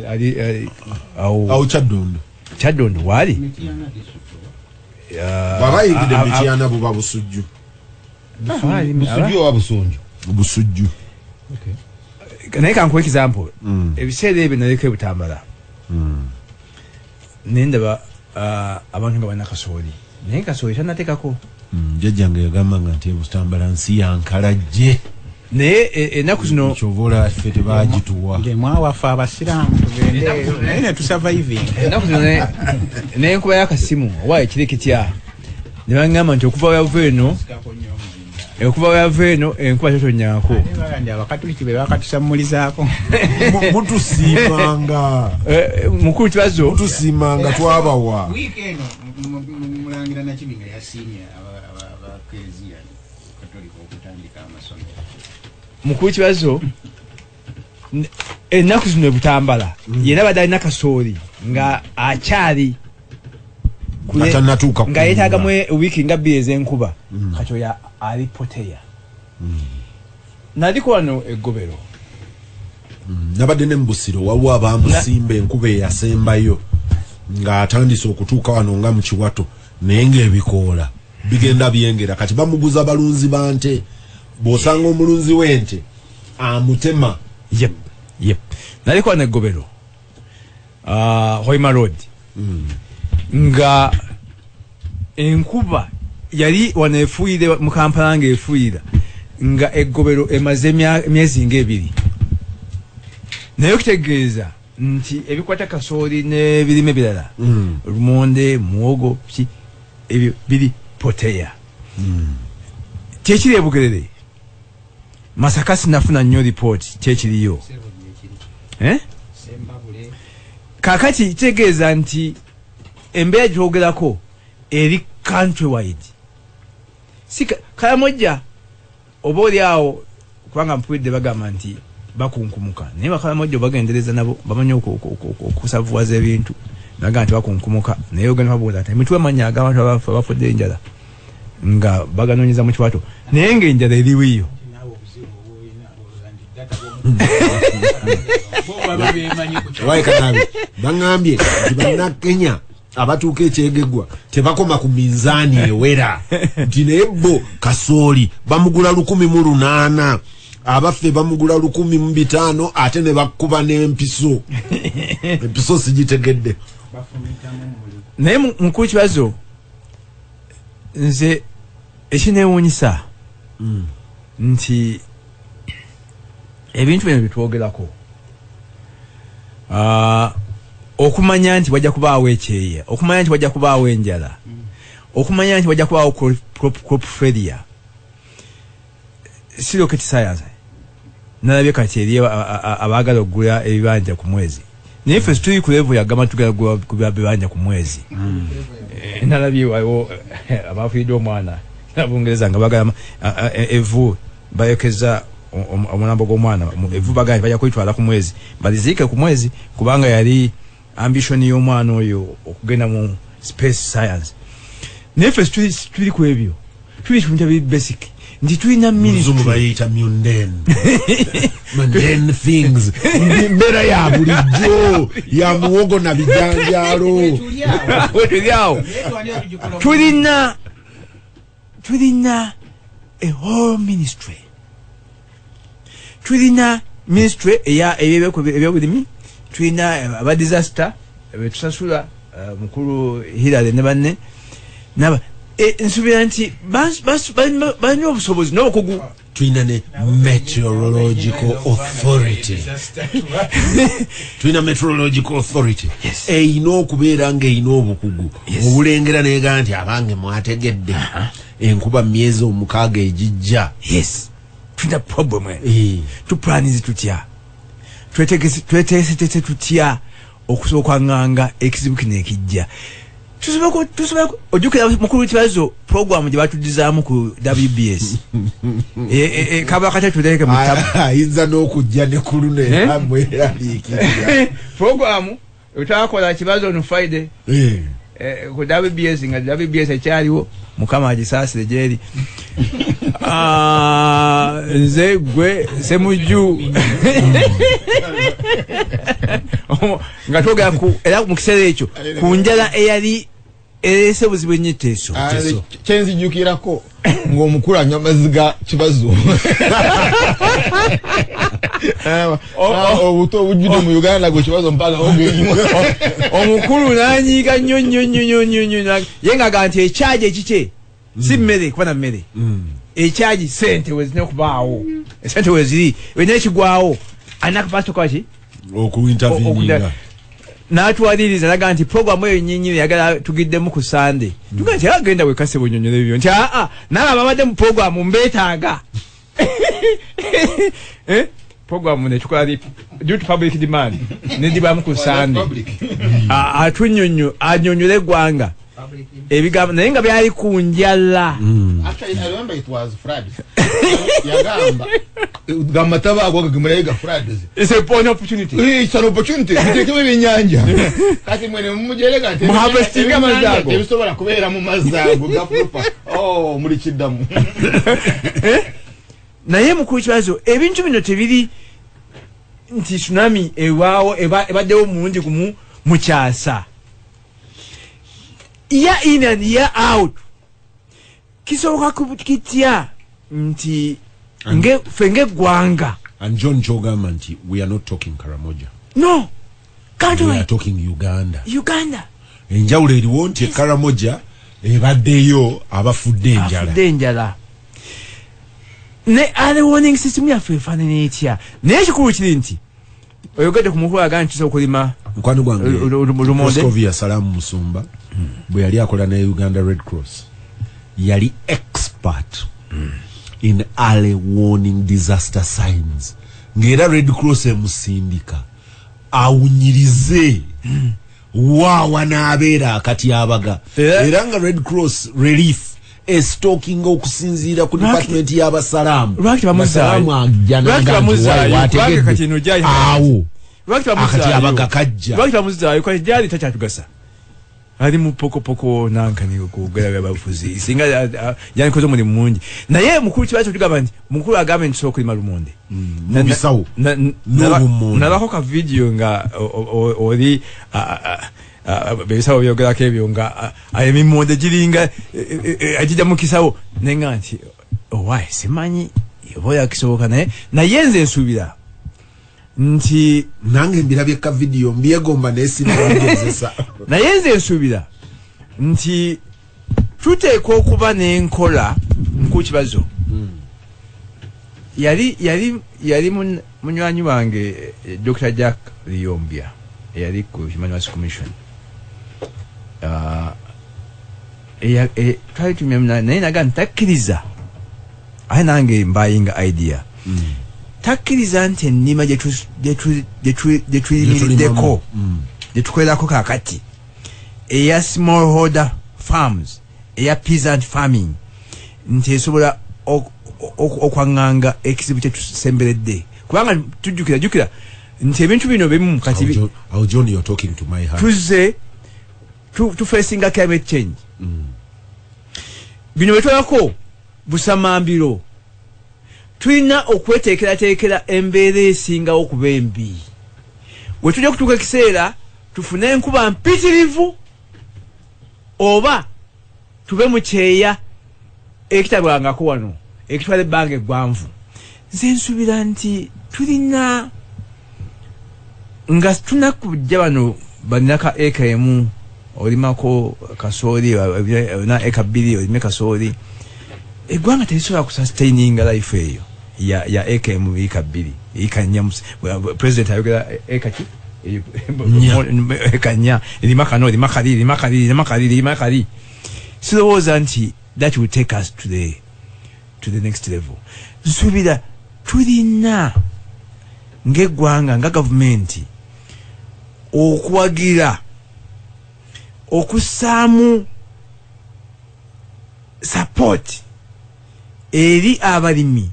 ali awo. Awo Kyaddondo. Kyaddondo waali. Bw'aba ayingidde Mityana buba Busujju. Busujju oba Busunju? Busujju. Naye kankuwa example. Ebiseera ebyo naliko ebutambala, naye ndaba abantu nga balina kasooli, naye kasooli tanateekako. Jjajjange yagambanga nti ebutambala nsi yankalajje. Naye ennaku zino Kyova olaba ffe tebagituwa. Ngemwawaffe abasiraamu tugende naye ne tusurvivinga. Ennaku zino n'enkuba y'akasimu oba ekiri kitya, ne baŋŋamba nti okuva weyava eno, okuva weyava eno enkuba totonyako. Ndi abakatuliki be bakatusammulizaako. Mutusiimanga. Mukulu Kibazo, Mutusiimanga, twabawa. Wiiki eno mulangira Nakibinga yasiimye abakereziya katolika okutandika amasomero. Mukulu Kibazo, ennaku zino ebutambala yena badde alina kasooli nga akyali Nga tannatuuka nga yeetaagamu wiiki nga 2 ez'enkuba, kati oyo ali poteya. Naliko wano eggobero. Nabadde ne mubusiro, waliwo abamusimba enkuba eyasembayo ng'atandise okutuuka wano nga mu kiwato, naye ng'ebikoola bigenda byengera. Kati bamuguza balunzi ba nte, bw'osanga omulunzi w'ente amutema. Yep, yep. Naliko wano eggobero, Hoima Road, nga enkuba yali wano efuuyire mu Kampala, ng'efuuyira nga eggobero emaze emyezi ng'ebiri, naye okitegeeza nti ebikwata kasooli n'ebirime birala, lumonde, muwogo, ki, ebyo biri poteya. Kyekiri ebugerere, Masaka sinafuna nnyo ripooti kyekiriyo. Eh? Kakati kitegeeza nti embeera gyetwogerako eri country wide, si Kalamojja oba oli awo, kubanga mpulidde bagamba nti bakunkumuka, naye bakalamojja obagendereza nabo bamanyi okusavuwaza ebintu, naga nti bakunkumuka, naye ogenda babuuza nti emitwe manya ag'abantu abafudde enjala. Nga baganonyeza mu kiwato, naye ng'enjala eriwo eyo. Waikanabe baŋambye nti Bannakenya abatuuka ekyegeggwa tebakoma ku minzaani ewera, nti naye bo kasooli bamugula 1800, abaffe bamugula 1500, ate ne bakkuba n'empiso. Empiso sigitegedde. Naye mukulu Kibazo, nze ekinewuunyisa nti ebintu bino byetwogerako, okumanya nti wajja kubaawo ekyeya, okumanya nti wajja kubaawo enjala, okumanya nti wajja kubaawo crop failure, si rocket science. Nalabye kati eri abaagala okugula ebibanja ku mwezi, naye ffe tuli ku level yagamba tugala kugula bibanja ku mwezi. Nalabye waliwo abafiiridde omwana Abungereza nga bagala evu, bayokeza omulambo gw'omwana, evu bagala bajja kwitwala ku mwezi, baliziike ku mwezi, kubanga yali ambition y'omwana oyo okugenda mu space science. Naye ffe tuli ku ebyo, tuli ku bintu ebiri basic, nti tulina muzungu ministry bayita mundane things, mbeera ya bulijjo ya muwogo na bijanjaalo. Tuli awo, tulina a whole ministry, tulina ministry eya ebyobulimi, tulina aba disaster betusasula, mukulu Hilary ne banne naba, nsuubira nti balina obusobozi n'obukugu. Tulina ne meteorological authority, tulina meteorological authority eyina okubeera ng'eyina obukugu obulengera negaa nti abange mwategedde enkuba myezi 6 egijja. Yes, tulina problem. Tuplanize tutya, tweteeseteese tutya okusobola okwaŋŋanga ekizibu kino ekijja? Tusobola ojjukira mukulu Kibazo programu gye batudizaamu ku WBS, kaba kate tuleke mu ttabu. Ayinza n'okujja ne ku luno era mweraliikirira. Programu twakola Kibazo on Friday ku WBS, nga WBS ekyaliwo, Mukama agisaasire gyeri. Nze, gwe, Semujju, nga twogera ku, era mu kiseera ekyo, ku njala eyali ereese obuzibu ennyo Teeso. Kyenzijukirako ng'omukulu anywa amazzi ga Kibazo, obuto obujjudde mu Uganda, gwe Kibazo mpaka ogenywa. Omukulu n'anyiiga nnyo nnyo nnyo nnyo nnyo nnyo, ye ng'aga nti ekyagi ekikye si mmere, kuba na mmere ekyagi sente wezirina okubaawo, esente weziri wena ekigwawo alina capacity okukola ki? Okuinterveninga. N'atwaliriza naga nti programu eyo nyinyini yagala tugiddemu ku Sande. Tugaa nti agenda wekase bunyonyola ebyo nti aa naye ababadde mu programu mbeetaaga. Programu netukola due to public demand nedibwamu ku Sande, atunyonyo anyonyole eggwanga ebigambo, naye nga byali ku njala. Actually, I remember it was floods. Yagamba gamataba ago gemulaye ga floods. It's a an opportunity. It's an opportunity. Muteekemu ebyennyanja. Kati mwene mumujerega nti Muharvestinga amazzi ago. Tebisobola kubeera mu mazzi ago gafupa. Oh, muli kiddamu. Naye mukulu Kibazo, ebintu bino tebiri nti tsunami ewaawo ebaddewo mulundi gumu mu kyasa, year in and year out. Kisoboka kitya nti ffe ng'eggwanga? And John, kyogamba nti we are not talking Karamoja. No, can't. We are talking Uganda. Uganda. Enjawulo eriwo nti Karamoja ebaddeyo abafudde enjala. Afudde enjala. Ne early warning system yaffe efaanana etya? Naye ekikulu kiri nti oyogedde ku mukulu agamba nti tusobola okulima Mukwano gwange lumonde. Proscovia Salamu Musumba bwe yali akola ne Uganda Red Cross, yali expert in early warning disaster signs, ng'era Red Cross emusindika awunyirize waawa n'abeera akatyabaga, era nga Red Cross relief estockinga okusinziira ku department y'abasalaamu. Lwaki tebamuzaayo? Basalaamu ajja Lwaki n'agamba nti tebamuzaayo? wayi, Kubanga kati eno wategedde gyali awo Lwaki tebamuzaayo? akatyabaga kajja. Lwaki tebamuzaayo? Kati gyali takyatugasa. Ali mu pokopoko nankani kwogera byabafuzi singa yankoze omulimu mungi. Naye mukulu kibazo tugamba nti mukulu agambe nti sobola okulima lumonde mu bisawo n'obummonde. Nalabako ka video nga oli ebisawo byogerako ebyo nga emimmonde giringa agijja mu kisawo, nenga nti owaaye simanyi oba yakisoboka, naye nze nsuubira nti nange mbirabye ka video mbyegomba naye sinabigezesa. Naye nze nsuubira nti tuteekwa okuba n'enkola ku kibazo. Yali munywanyi wange Dr. Jack Lyombya eyali ku Human Rights Commission. Twali tumya naye naga ntakkiriza, aye nange mbayinga idea. Takkiriza nti ennima gye tuyimiriddeko, gye tukolerako kaakati, eya smallholder farms, eya peasant farming, nti esobola okwaŋŋanga ekizibu kye tusemberedde. Kubanga tujjukira nti ebintu bino bimu kati John, you're talking to my heart. Tuzze tufacinga climate change. Bino bwe busamambiro tulina okweteekerateekera embeera esingawo okuba embi. We tujja kutuuka ekiseera tufune enkuba mpitirivu oba tube mu kyeya ekitabwangako wano ekitwala ebbanga eggwanvu. Nze nsuubira nti tulina nga tunakujja bano balina ka eka emu olimako kasooli, olina eka 2 olime kasooli. Eggwanga terisobola kusustaininga life eyo ya eka emu, eka 2, eka 4. President ayogera eka ki? Eka 4, erima kano, erima kali, erima kali, erima kali, erima kali. Sirowooza nti that will take us to the next level. Nsuubira tulina ng'eggwanga nga gavumenti okuwagira okussaamu support eri abalimi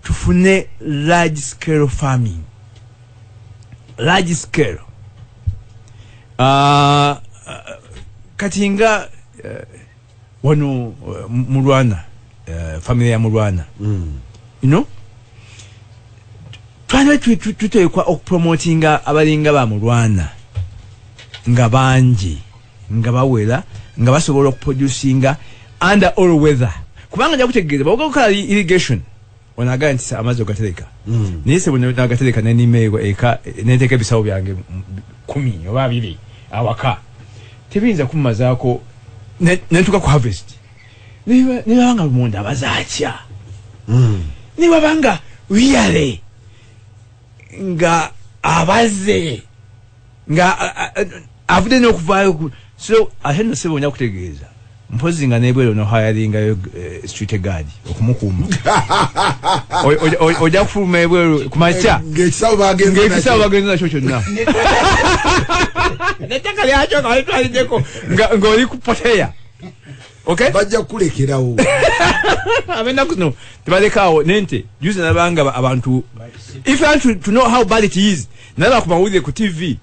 tufune large scale farming. Large scale. Kati nga wano Mulwana, family ya Mulwana. You know? Twali tuteekwa okupromotinga abalinga ba Mulwana nga bangi, nga bawera, nga basobola okuproducinga under all weather. Kubanga nja kutegeeza bawoga irrigation onaga nti amazzi ogatereka. Naye se bwe nagatereka n'ennima eka neteeka ebisawo byange 10 oba 2 awaka, tebiyinza kummazaako nentuuka ku harvest. Nibabanga lumonde abazaatya, nibabanga wiyale nga abaze nga avudde n'okuvaayo. So ate nno sebo nja kutegeeza mpozi nga nebwero no hiringayo street guard okumukuuma. Ojja kufuluma ebweru ku makya ng'ekisawo bagenze nakyo kyonna, n'ettaka lyakyo nga balitwaliddeko ng'oli kupoteya. Okay? Bajja kulekerawo. Ab'ennaku zino tebalekaawo n'ente. Juzi nalabanga abantu, if you want to know how bad it is, nalaba ku mawulire ku TV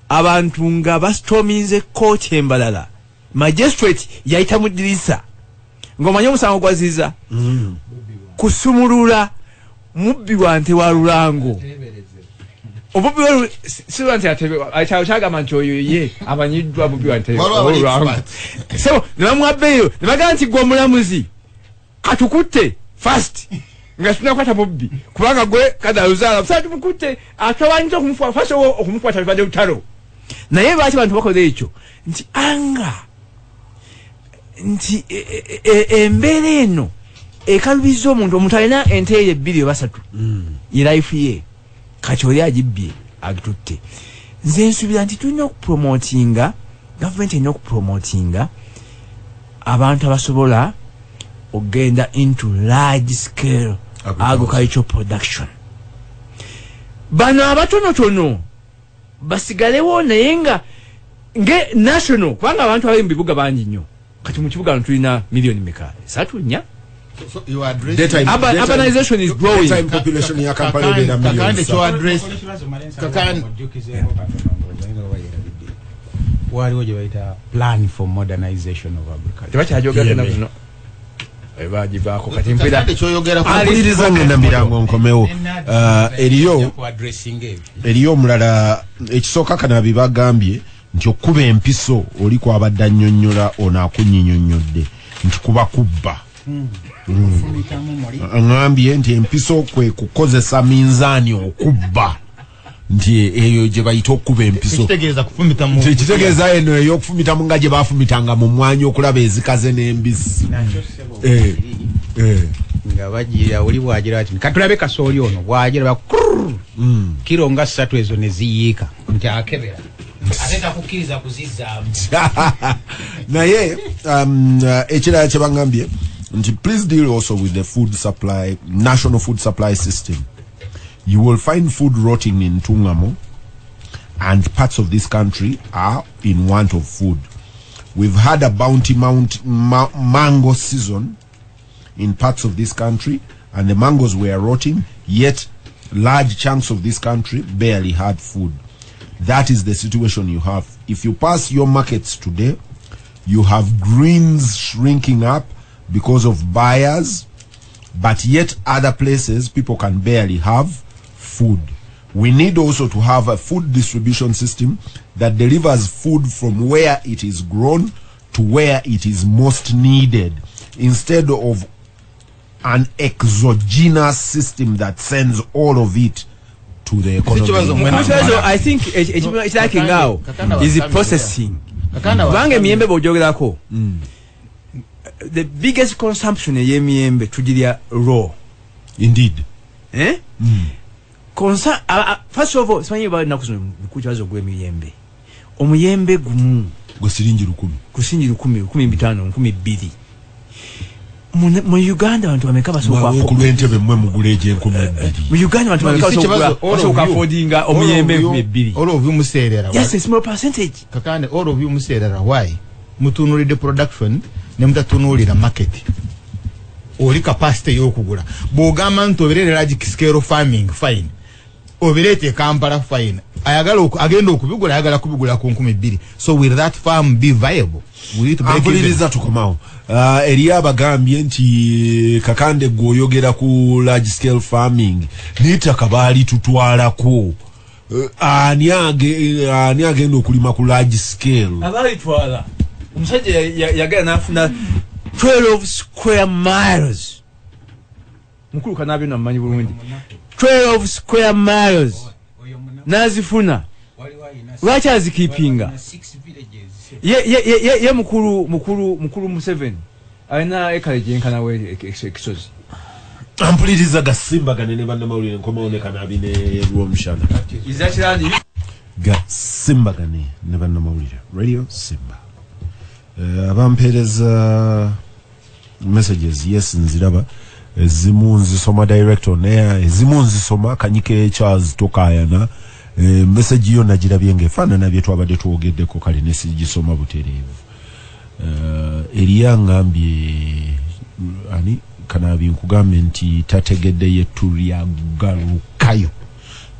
abantu nga bastorminze kooti embalala. Magistrate yayita mu ddirisa ng'omanyi omusango gwaziza kusumulula mubbi wa nte wa Lulango. Omubbi wa si nte kyagamba nti oyo ye amanyiddwa mubbi wa nte wa Lulango. So ne bamuwa bail ne bagamba nti gwe omulamuzi katukutte fast nga tunakwata mubbi kubanga gwe kadaluzaala sa tumukutte atawanyisa okumufuwa fast okumukwata bibadde lutalo. Naye lwaki abantu bakola ekyo nti anga nti embeera eno ekalubiza omuntu alina ente ye 2 oba 3 ye life ye kati oli agibbye agitutte. Nze nsuubira nti tulina okupromotinga, gavumenti erina okupromotinga abantu abasobola okugenda into large scale agricultural production. Bano abatonotono basigalewo naye nga nge national, kubanga abantu abali mu bibuga bangi nnyo. Kati mu kibuga tulina milioni meka? 3, 4. So you are addressing urbanization is growing. Daytime population ya Kampala ebeera milioni. Waliwo gye bayita plan for modernization of agriculture. Tebakyajogera naku zino, bagivaako kati mpira. Kakande kyoyogerako. Mpuliriza, ngenda mirango nkomewo. Eriyo ku addressing ebyo. Eriyo omulala. Ekisooka, Kanabi bagambye nti okuba empiso oli kwabadde annyonnyola, ono akunyinyonnyodde nti kuba kubba. Fumitamu muli. Aŋambye nti empiso kwe kukozesa minzaani okubba, nti eyo gye bayita okuba empiso. Tekitegeeza kufumita mu. Nti kitegeeza eno ey'okufumitamo nga gye bafumitanga mu mmwanyi okulaba ezikaze n'embisi. Nakyo ssebo, kiri nga bagira oli bwagira ati katulabe kasooli ono bwagira ba kurr, kiro nga 3 ezo ne ziyiika nti akebera ate takukkiriza kuzizzaamu. Naye ekirala kye baŋŋambye nti please deal also with the food supply, national food supply system. You will find food rotting in Ntungamo, and parts of this country are in want of food. We've had a bounty mount mango season in parts of this country, and the mangoes were rotting, yet large chunks of this country barely had food. That is the situation you have. If you pass your markets today, you have greens shrinking up because of buyers, but yet other places people can barely have food. We need also to have a food distribution system that delivers food from where it is grown to where it is most needed, instead of an exogenous system that sends all of it to the economy. Kibazo mwena. Mukibazo, I think ekirakinga awo is processing, kubanga emiyembe bw'ojogerako, the biggest consumption ey'emiyembe tugirya raw. Indeed. Eh? First of all, simanyi ba ennaku zino kukibazo gw'emiyembe, omuyembe gumu gwe siringi 1000. Ku siringi 1000, 1500, 2000. Mu Uganda abantu bameka basooka Olw'entebe mmwe mugula egy'enkumibiri. Mu Uganda abantu bameka basooka affordinga omuyembe 2000? All of you museerera. Yes, a small percentage. Kakande, all of you museerera. Why mutunuulidde production ne mutatunuulira market oli capacity ey'okugula? Bw'ogamba nti obireere large scale farming, fine, obireete e Kampala, fine, ayagala agenda okubigula ayagala kubigula ku 2000. So will that farm be viable? Will it break even? Ampuliriza, tukomawo. Eriyo abagambye nti Kakande gwe oyogera ku large scale farming n'ettaka baali tutwalako. Ani agenda okulima ku large scale? Abaalitwala, omusajja yagenda n'afuna 12 square miles. Mukulu Kanabi namumanyi bulungi. 12 square miles n'azifuna, lwaki azikeepinga? Ye mukulu Museveni alina ekale gyenkanawo ekisozi. Ampuliriza, gasimbagane ne bannamawulire. Nkomawo ne Kanabi ne Lwomushana. Gasimbagane ne bannamawulire, Radio Simba. Abampeereza messages, yes, nziraba, ezimu nzisoma direct on air, ezimu nzisoma. Kanyike Charles Tokayana, message yo nagirabye ng'efaanana bye twabadde twogeddeko, kale ne sigisoma butereevu. Eriyo angambye, ani, Kanabi, nkugambye nti tategedde ye Turyagarukayo,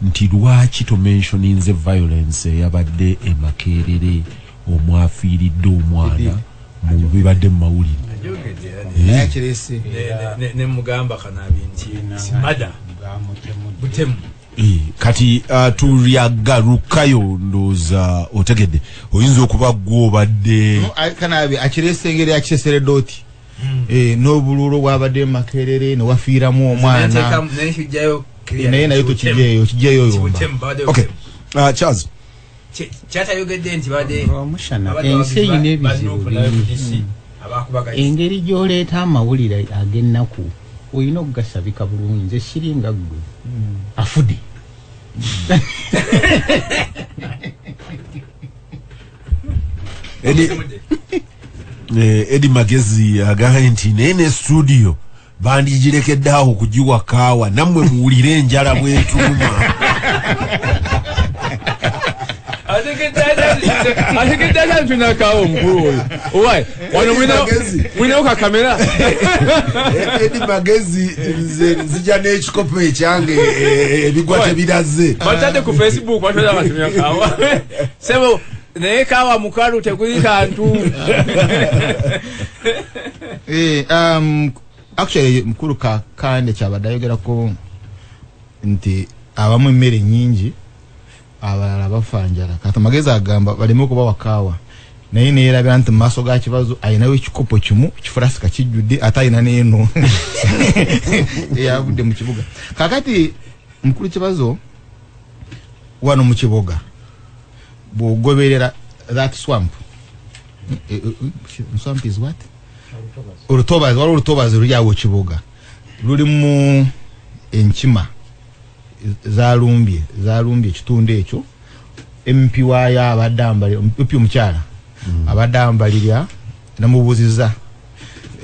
nti lwaki tomentioninze violence eyabadde e Makerere omwafiiridde omwana mu bibadde mu mawulire? Naye kirese. Nemugamba Kanabi nti simada butemu. Kati Turyagarukayo, ndowooza otegedde, oyinza okuba gwe obadde No, Kanabi akirese engeri yakiseseredoti n'obululu bwabadde mu Makerere ne wafiiramu omwana. Nekijjayo. Naye nayo tokijeeyo, kijeeyo yomba. Okay, Charles. Kyatayogedde nti badde Omushana, ensi eyina ebizibu bingi. Engeri gy'oleeta amawulire ag'ennaku olina okugasabika bulungi. Nze siringa ggwe afudde. Edi Magezi agambye nti naye ne studio bandigirekedde awo kugiwa kaawa, nammwe muwulire enjala bwetuluma. Ategedde atya ntunakawo omukulu oyo? Owai wano mulinawo kakamera. Edi Magezi, nze nzija n'ekikopo ekyange, ebigwa tebiraze. Batadde ku Facebook, batwala batumyakawa sebo. Naye kawa mukalu tekuli kantu. Actually mukulu Kakande kyabadde ayogerako nti abamu emmere nnyingi, abalala bafa njala. Kati amagezi agamba baleme okubawa kaawa, naye neerabira nti mu maaso ga Kibazo ayinawo ekikopo kimu kifulasika kijjudde, ate ayina n'eno eyavudde mu kibuga. Kakati mukulu Kibazo, wano mu Kiboga bw'ogoberera that swamp, swamp is what? Olutobazi. Waliwo olutobazi luli awo Kiboga, lulimu enkima zalumbye ekitundu ekyo. MP waayo abadde ambali, MP omukyala abadde ambalirya, namubuuziza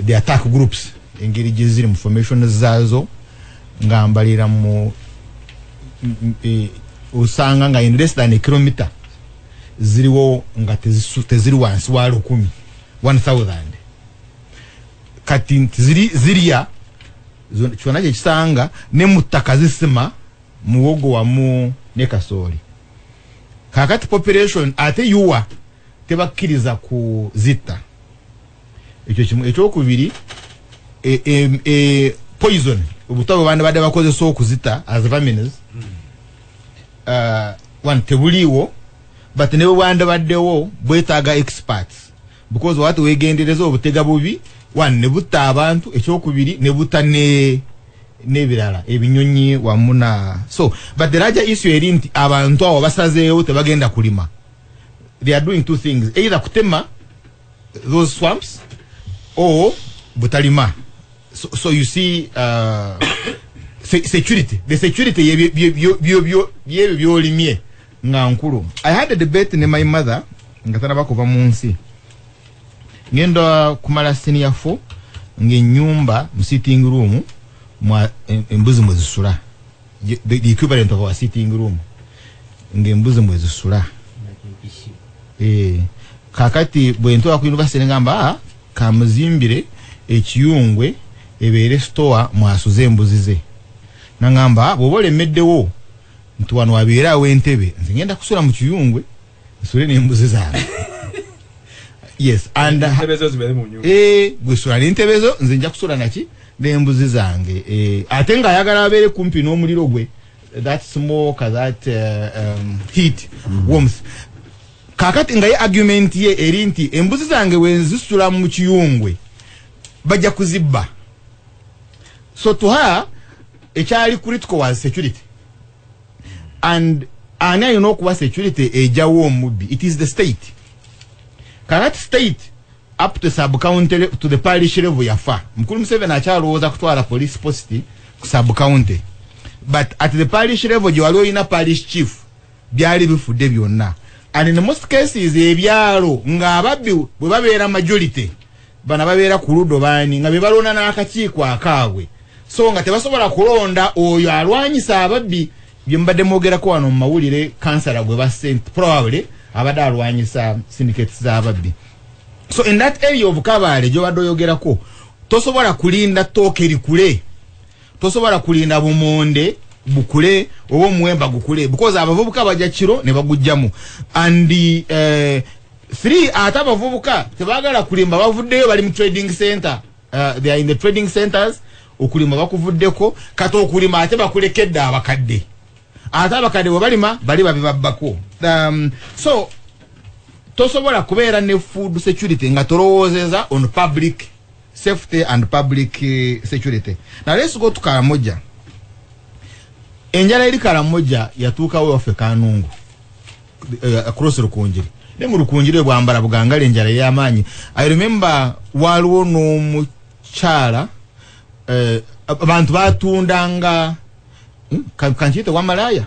the attack groups engeri gye ziri mu formation zaazo, nga mbalira mu osanga nga in less than a kilometer ziriwo nga teziri wansi wa 1000, 1000. Kati nti zirya kyonna kyekisanga ne mu ttaka zisima muwogo wamu ne kasooli. Kakati population ate yuwa tebakkiriza kuzitta. Ekyo kimu. Ekyokubiri, poison, obutwa bwe bandibadde bakozesa okuzita as vermins, one, tebuliiwo, but ne bwe bwandibaddewo bwetaaga experts, because wati wegendereza obutega bubi, one, ne butta abantu, ekyokubiri ne butta ne n'ebirala ebinyonyi wamu na. So but the larger issue eri nti abantu abo basazeewo tebagenda kulima. They are doing two things: either kutema those swamps or butalima. So you see, security, the security yebyo byolimye nga nkulu. I had a debate ne my mother nga tanaba kuva mu nsi. Ngenda kumala senior 4, ng'ennyumba mu sitting room mwa embuzi mwe zisula, the equivalent of our sitting room, ng'embuzi mwe zisula. Kakati bwe ntuuka ku university ngamba, ah, kamuzimbire ekiyungwe ebeere store mwasuze embuzi ze. Nangamba, bw'oba olemeddewo nti wano wabeere awo entebe, nze ngenda kusula mu kiyungwe nsule n'embuzi zange. Yes, and Entebe zo zibeere mu nyumba. Gwe sula n'entebe zo, nze nja kusula naki n'embuzi zange. Ate ng'ayagala abeere kumpi n'omuliro gwe, that smoke, that heat, warmth. Kakati nga ye argument ye eri nti embuzi zange wenzisula mu kiyungwe bajja kuzibba. So to her ekyali critical was security, and ani alina okuba security ejjawo omubbi? It is the state. Kakati state up to sub county, to the parish level yafa. Mukulu Museveni akyalowooza kutwala police post ku sub county, but at the parish level gye wali olina parish chief, byali bifudde byonna. And in most cases ebyalo ng'ababbi bwe babeera majority, bana babeera ku luddo baani nga be balonda n'akakiiko akaabwe, so nga tebasobola kulonda oyo alwanyisa ababbi. Bye mubadde mwogerako wano mu mawulire, kansala gwe basse probably abadde alwanyisa syndicates z'ababbi. So in that area of Kabale gyobadde oyogerako, tosobola kulinda ttooke likule, tosobola kulinda bumonde bukule oba omuwemba gukule, because abavubuka bajja kiro ne bagujjamu. And three, ate abavubuka tebagala kulimba, bavuddeyo bali mu trading center, they are in the trading centers. Okulima bakuvuddeko, kati okulima ate bakulekedde abakadde, ate abakadde bwe balima bali babibabbako. So tosobola kubeera ne food security nga tolowoozeza on public safety and public security. Now let's go to Karamoja. Enjala eri Karamoja yatuukawo waffe Kanungu, across Rukungiri, ne mu Rukungiri bwambala bugangala enjala ey'amaanyi. I remember waliwo n'omukyala, abantu batundanga, kankiyite wamalaya,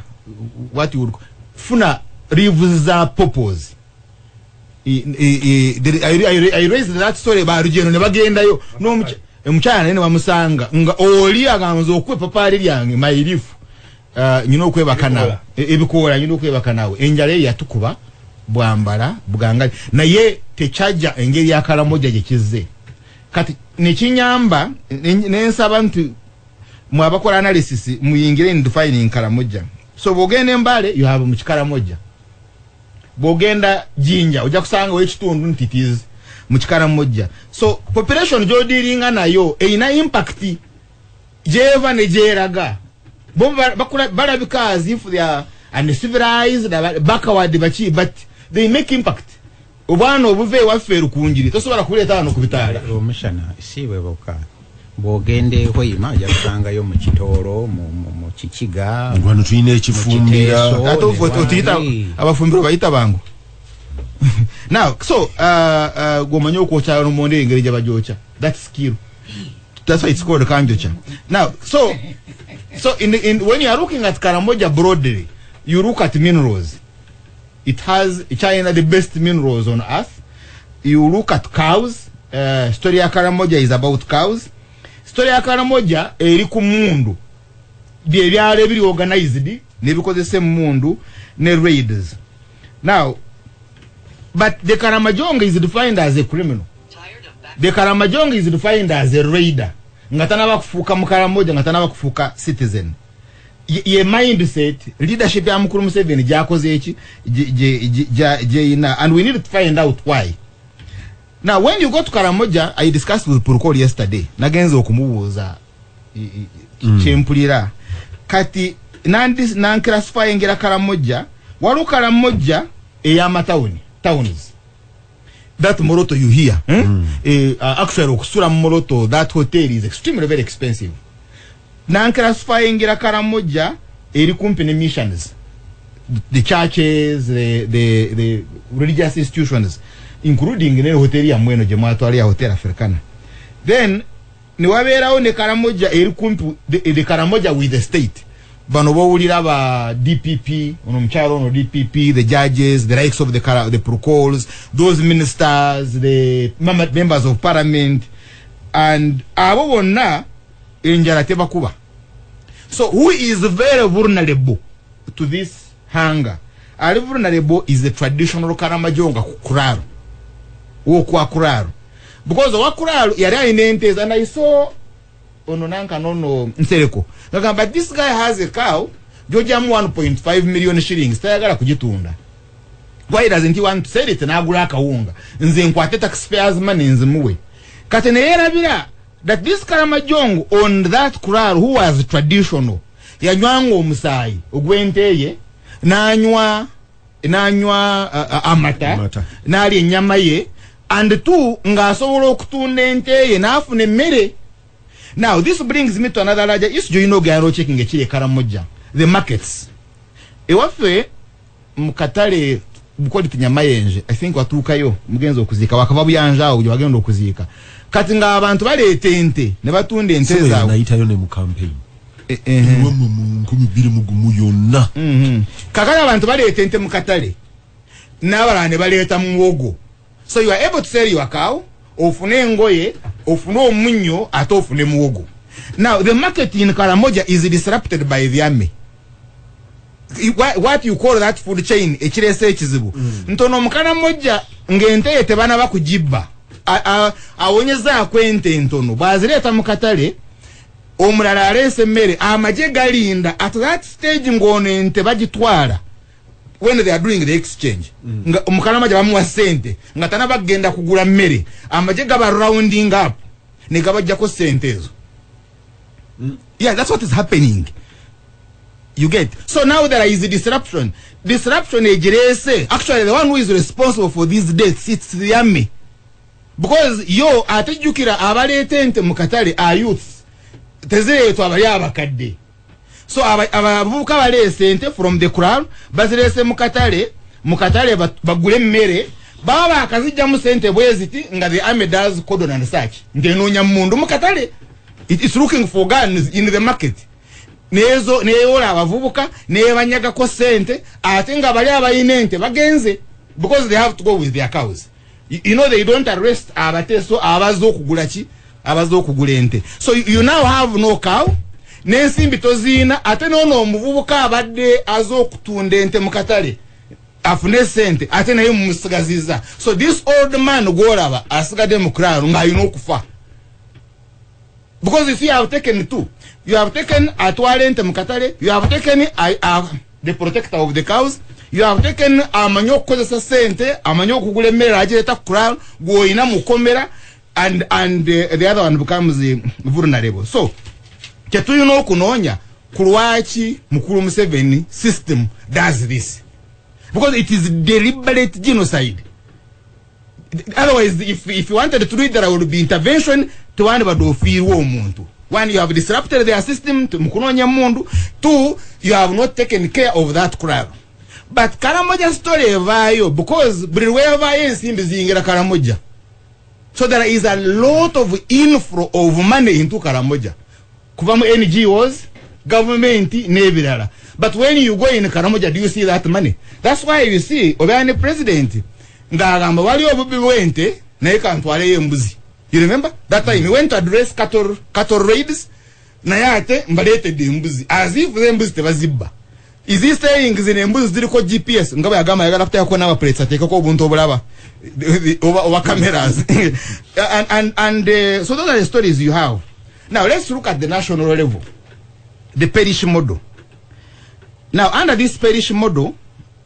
what you would funa leaves za pawpaws. I raised that story, barugendo ne bagendayo n'omukyala naye ne bamusanga nga oli aganza okuwa epapaali lyange mayirifu, nyina okwebaka nawe ebikoola, nyina okwebaka nawe. Enjala eyo yatukuba bwambala bwangali, naye tekyajja engeri ya Kalamoja gye kizze. Kati nekinyamba nensaba nti mwabakola analysis muyingire in defining Karamoja. So bwogenda Embale, you have mu Kikaramoja. Bw'ogenda Jinja ojja kusangawo ekitundu nti it is mu Kikaramojja. So population gy'odiringa nayo erina impact gyeva ne gyeraga. Bo balabika as if they are uncivilized, backward baki, but they make impact. Obwana obuva ewaffe erukunjiri tosobola kuleeta wano ku bitaala. Omushana si bwe bokka. Bw'ogenda ehoima ojja kusangayo mu Kitooro, mu Kikiga. Wano tulina ekifumbira. Mu Kiteeso. Ate otuyita abafumbiro bayita bangu. Now so gwomanyi okwokya lumonde engeri gye bagyokya, that skill, that's why it's called kanjokya. Now so in when you are looking at Karamoja broadly, you look at minerals. It has China the best minerals on earth. You look at cows. Story ya Karamoja is about cows. Story ya Karamoja eri ku mundu, byebyalo ebiri organized nebikozesa emundu ne raids. Now but the Karamajong is defined as a criminal. The Karamajong is defined as a raider nga tanaba kufuuka Mukaramoja, nga tanaba kufuuka citizen. Ye mindset leadership ya mukulu Museveni gyakoze eki gyeyina, and we need to find out why. Now when you go to Karamoja, I discussed with Purukoli yesterday, nagenze okumubuuza kyempulira kati nanclassifyingira Karamoja. Waliwo Karamoja ey'amatawuni, towns that Moroto you hear, hmm? Actually okusula mu Moroto, that hotel is extremely very expensive. Nanclassifyingira Karamoja eri kumpi ne missions, the churches, the religious institutions, including ne hoteli ya mweno gye mwatwala ya Hotel Africana. Then niwabeerawo ne Karamoja eri kumpi the Karamoja with the state. Bano bowulira ba DPP, ono mukyalo ono DPP, the judges, the likes of the procols, those ministers, the members of parliament, and abo bonna enjala tebakuba. So who is very vulnerable to this hunger? Ali vulnerable is the traditional Karamajonga ku kraal, wokwa kraal, because owa kraal yali alina ente. And I saw ono nanka nono Nsereko ngagamba this guy has a cow gyojjamu 1.5 million shillings, tayagala kugitunda. Why doesn't he want to sell it n'agula akawunga, nze nkwate taxpayers money nzimuwe? Kati neyerabira that this Karamajong on that kraal who was traditional yanywanga omusaayi ogw'ente ye, n'anywa amata, Amata. N'alya ennyama ye, and two, ng'asobola okutunda ente ye n'afuna emmere. Now this brings me to another larger issue gyolina ogenda ochecking ekiri e Karamoja, the markets. Ewaffe mu katale bukoliti Nyamayenje, I think watuukayo mugenzi okuziika wakava Buyanja awo gye wagenda okuziika. Kati ng'abantu baleeta ente ne batunda ente zaabwe. Nayitayo ne mu campaign Eh. ewamwe mu 2001 yonna. Kakati abantu baleeta ente mu katale n'abalala ne baleeta muwogo, so you are able to sell your cow, ofune engoye, ofune omunnyo, ate ofune muwogo. Now the market in Karamoja is disrupted by the army. What you call that food chain ekireese ekizibu ntono Omukaramoja ng'ente ye tebanaba kugibba, awonyezaako ente entono, bw'azireeta mu katale, omulala aleese emmere, amagye galinda at that stage ng'ono ente bagitwala. When they are doing the exchange, nga Omukaramaja bamuwa sente nga tanaba kugenda kugula mmere, amagye gaba rounding up ne gabajjako sente ezo. Yeah, that's what is happening, you get? So now there is a disruption. Disruption egireese, actually the one who is responsible for these deaths, it's the army, because yo atejjukira abaleeta ente mu katale are youths, tezireetwa abali abakadde. So abavubuka baleese ente from the kraal, bazireese mu katale, mu katale bagule emmere. Baba bakazijjamu sente bweziti nga the army does cordon and search nti enoonya mundu mu katale. It's looking for guns in the market. Nezo neyola abavubuka nebanyagako sente, ate nga bali abalina ente bagenze because they have to go with their cows. You know they don't arrest abateeso abaza okugula ki, abaza okugula ente. So you now have no cow n'ensimbi toziina, ate noono omuvubuka abadde aza okutunda ente mu katale afune sente, ate naye mumusigaziza. So this old man gwolaba asigadde mu kraal ng'alina okufa, because you see, you have taken two. You have taken atwala ente mu katale, you have taken the protector of the cows, You have taken amanyi okukozesa sente, amanyi okugula emmere, agireeta ku kraal, gw'olina mukomera, and the other one becomes vulnerable. So kyetulina okunoonya ku lwaki mukulu Museveni system does this, because it is deliberate genocide. Otherwise, if you wanted to do it, there would be intervention. Tewandibadde ofiirwa omuntu. One, you have disrupted their system mu kunoonya emundu. Two, you have not taken care of that crowd. But Karamoja story evaayo because buli lwevaayo ensimbi ziyingira Karamoja. So there is a lot of inflow of money into Karamoja kuva mu NGOs, government n'ebirala. But when you go in Karamoja, do you see that money? That's why you see obeera ne president ng'agamba waliwo obubbi bw'ente, naye kantwaleyo embuzi. You remember that time he went to address cattle raids, naye ate mbaleetedde embuzi, as if embuzi tebazibba. Is he saying zino embuzi ziriko GPS, nga bwe yagamba ayagala kuteekako n'abaplates, ateekeko obuntu obulaba oba cameras? And so those are the stories you have. Now let's look at the national level, the parish model. Now, under this parish model,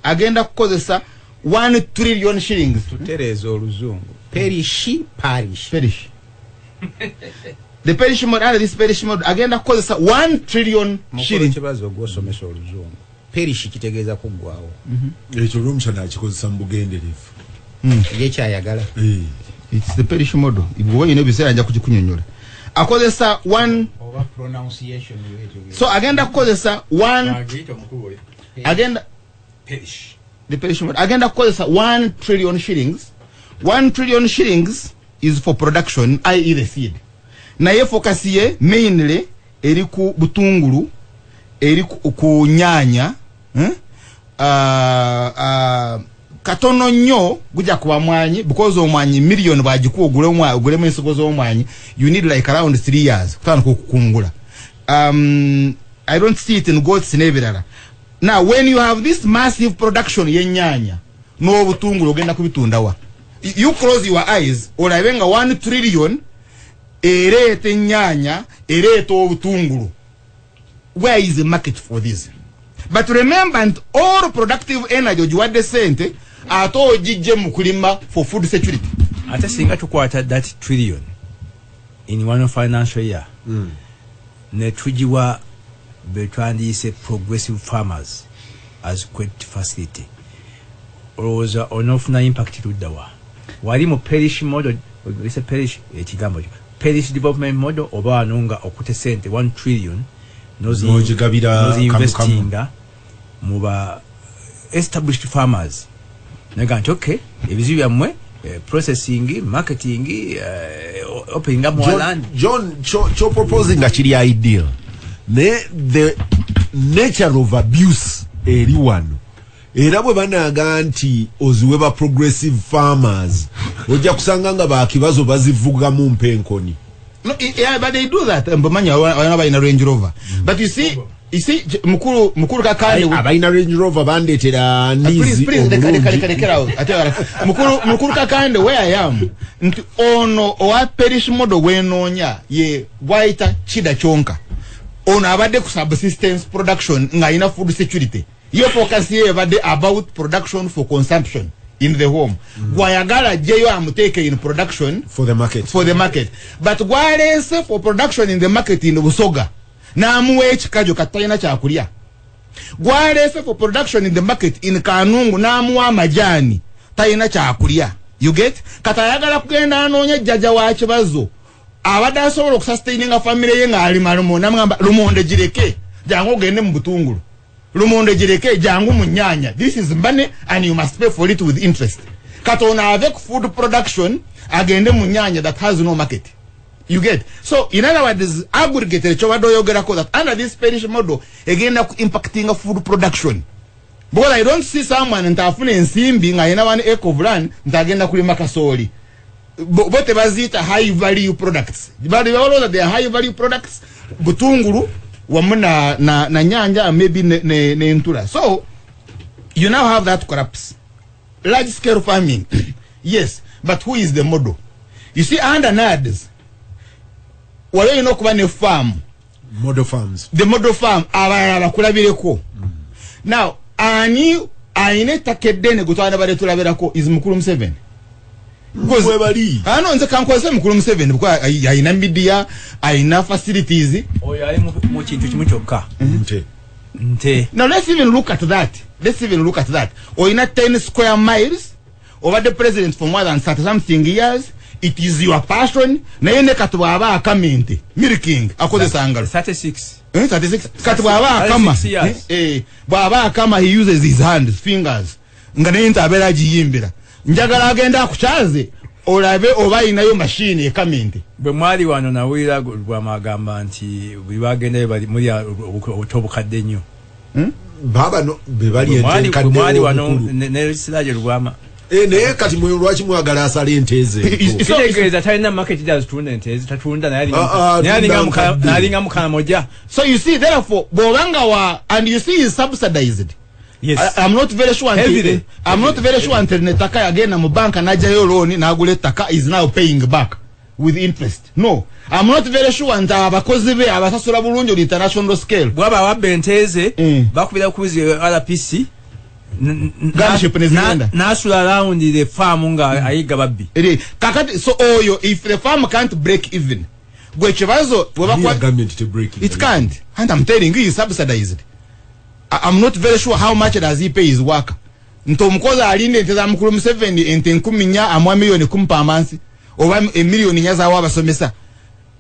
agenda kukozesa 1 trillion shillings. Tutereeza oluzungu: perish, parish. Parish, the parish model. Under this parish model, agenda kukozesa 1 trillion Mukulu shillings. Kibazo, gwosomesa oluzungu, perish kitegeeza kuggwawo. Ekyo Lwomushana akikozesa mu bugenderevu. Yekyayagala. Eh. It's the parish model. Bwoba olina ebiseera, nja kugikunyonyola. Akozesa 1 Oba pronunciation bwetyo. So agenda kukozesa 1 Agiyita omukulu oyo. Agenda Perish. The parish model agenda kukozesa 1 trillion shillings. 1 trillion shillings is for production, i.e. the seed. Naye focus ye mainly eri ku butungulu, eri ku nyanya, eh? Katono nnyo gujja kuba mwanyi, because omwanyi million bwagikuwa ogulemu ensigo z'omwanyi, you need like around 3 years kutandika okukungula. I don't see it in goats n'ebirala. Now, when you have this massive production y'ennyaanya n'obutungulu, ogenda kubitundawa? You close your eyes olabe nga 1 trillion ereeta ennyaanya, ereeta obutungulu. Where is the market for this? But remember nti all productive energy ogiwadde sente, ate ogijje mu kulima for food security. Ate singa tukwata that trillion in one financial year ne tugiwa betwandiyise progressive farmers as credit facility, olowooza onoofuna impact luddawa? Wali mu parish model, ise parish ekigambo kyo parish development model, oba wano nga okute sente 1 trillion N'ogigabira. Nozinvestinga mu ba established farmers, naga nti okay, ebizibu byammwe, processing, marketing, opening up more land. John, kyo proposing nga kiri ideal, naye the nature of abuse eri wano. Era bwe banaga nti oziwe ba progressive farmers, ojja kusanga nga bakibazo bazivugamu mpenkoni. No, yeah, but they do that. Mbamanya wana balina Range Rover. But you see, mukulu Kakande. Abalina Range Rover bandeetera Please, ndizi. please, leka, leka, leka, Obulungi. Lekera awo. Ate wala. Mukulu Kakande, where I am, nti ono owa parish model wenoonya ye gwayita Kida Kyonka. Ono abadde ku subsistence production ng'alina food security. Ye focus ye ebadde about production for consumption in the home. Gwayagala ajjeyo amuteeke in production for the market. For the market. But gwaleese for production in the market in Busoga, n'amuwa ekikajo, katalina kyakulya. Gwaleese for production in the market in Kanungu, n'amuwa amajaani, talina kyakulya. You get? Kati ayagala kugenda anoonya jjajja wa Kibazo abadde asobola okusustaininga famire ye ng'alima lumonde, namugamba lumonde gireke, jangu ogende mu butungulu, lumonde gireke, jangu mu nyanya. This is money and you must pay for it with interest. Kati ono ave ku food production agende mu nyanya that has no market. You get? So in other words, aggregate ekyobadde oyogerako, that under this parish model egenda ku impactinga food production, because I don't see someone nti afuna ensimbi ng'alina 1 acre of land nti agenda kulima kasooli. Bo tebaziyita high value products. Bali balowooza they are high value products butungulu wamu na nyanja, maybe n'entula. So you now have that collapse. Large scale farming, yes, but who is the model? You see, under NAADS wali olina okuba ne farm. Model farms. The model farm, abalala bakulabireko. Now ani Ayina ettaka eddene gwe twandabadde tulabirako is mukulu Museveni. Mwebali. Ano nze kankozese mukulu Museveni because ayina media, ayina facilities. Oyo ali mu kintu kimu kyokka. Nte. Nte. Now let's even look at that. Let's even look at that. Oyina 10 square miles over the president for more than 30 something years. It is your passion. Naye ne kati bw'aba akama ente, milking, akozesa ngalo. 36. Eh, 36. Kati bw'aba akama, 36 years. Bw'aba akama he uses his hands, fingers. Nga naye nte abeera agiyimbira. Njagala agenda akukyaze olabe oba ayinayo machine ekama ente. Bwe mwali wano nawulira Lubwama agamba nti buli bagendayo bali muli obuto obukadde nnyo. Baba no be bali Bwe ente mwali enkadde mwali wano w'omukulu. ne Siraje Lubwama. Naye kati mwe lwaki mwagala asale ente ze? Kitegeeza talina market gy'azitunda ente ezi tatunda naye Ah, ah, naye alinga atunda nkadde. alinga mukalamoja. So you see, therefore, bw'obanga wa, and you see he's subsidized. Yes. I'm not very sure until, Heavily. I'm not very sure until netaka yagenda mu banka n'ajjayo loan n'agula ettaka is now paying back with interest. No, I'm not very sure nti abakozi be abasasula bulungi on international scale. Bwaba ababba ente ze bakubira kuzi RPC Gunship nezigenda. n'asula round the farm nga ayiga babbi. Kakati so oyo if the farm can't break even, gwe kibazo bwe Ani yagambye nti te breaking? It can't. And I'm telling you, he's subsidized. I'm not very sure how much does he pay his worker. Nti omukozi alinda ente za mukulu Museveni ente 14,000 amuwa 10 million per month oba emiliyoni 4 zaawa abasomesa.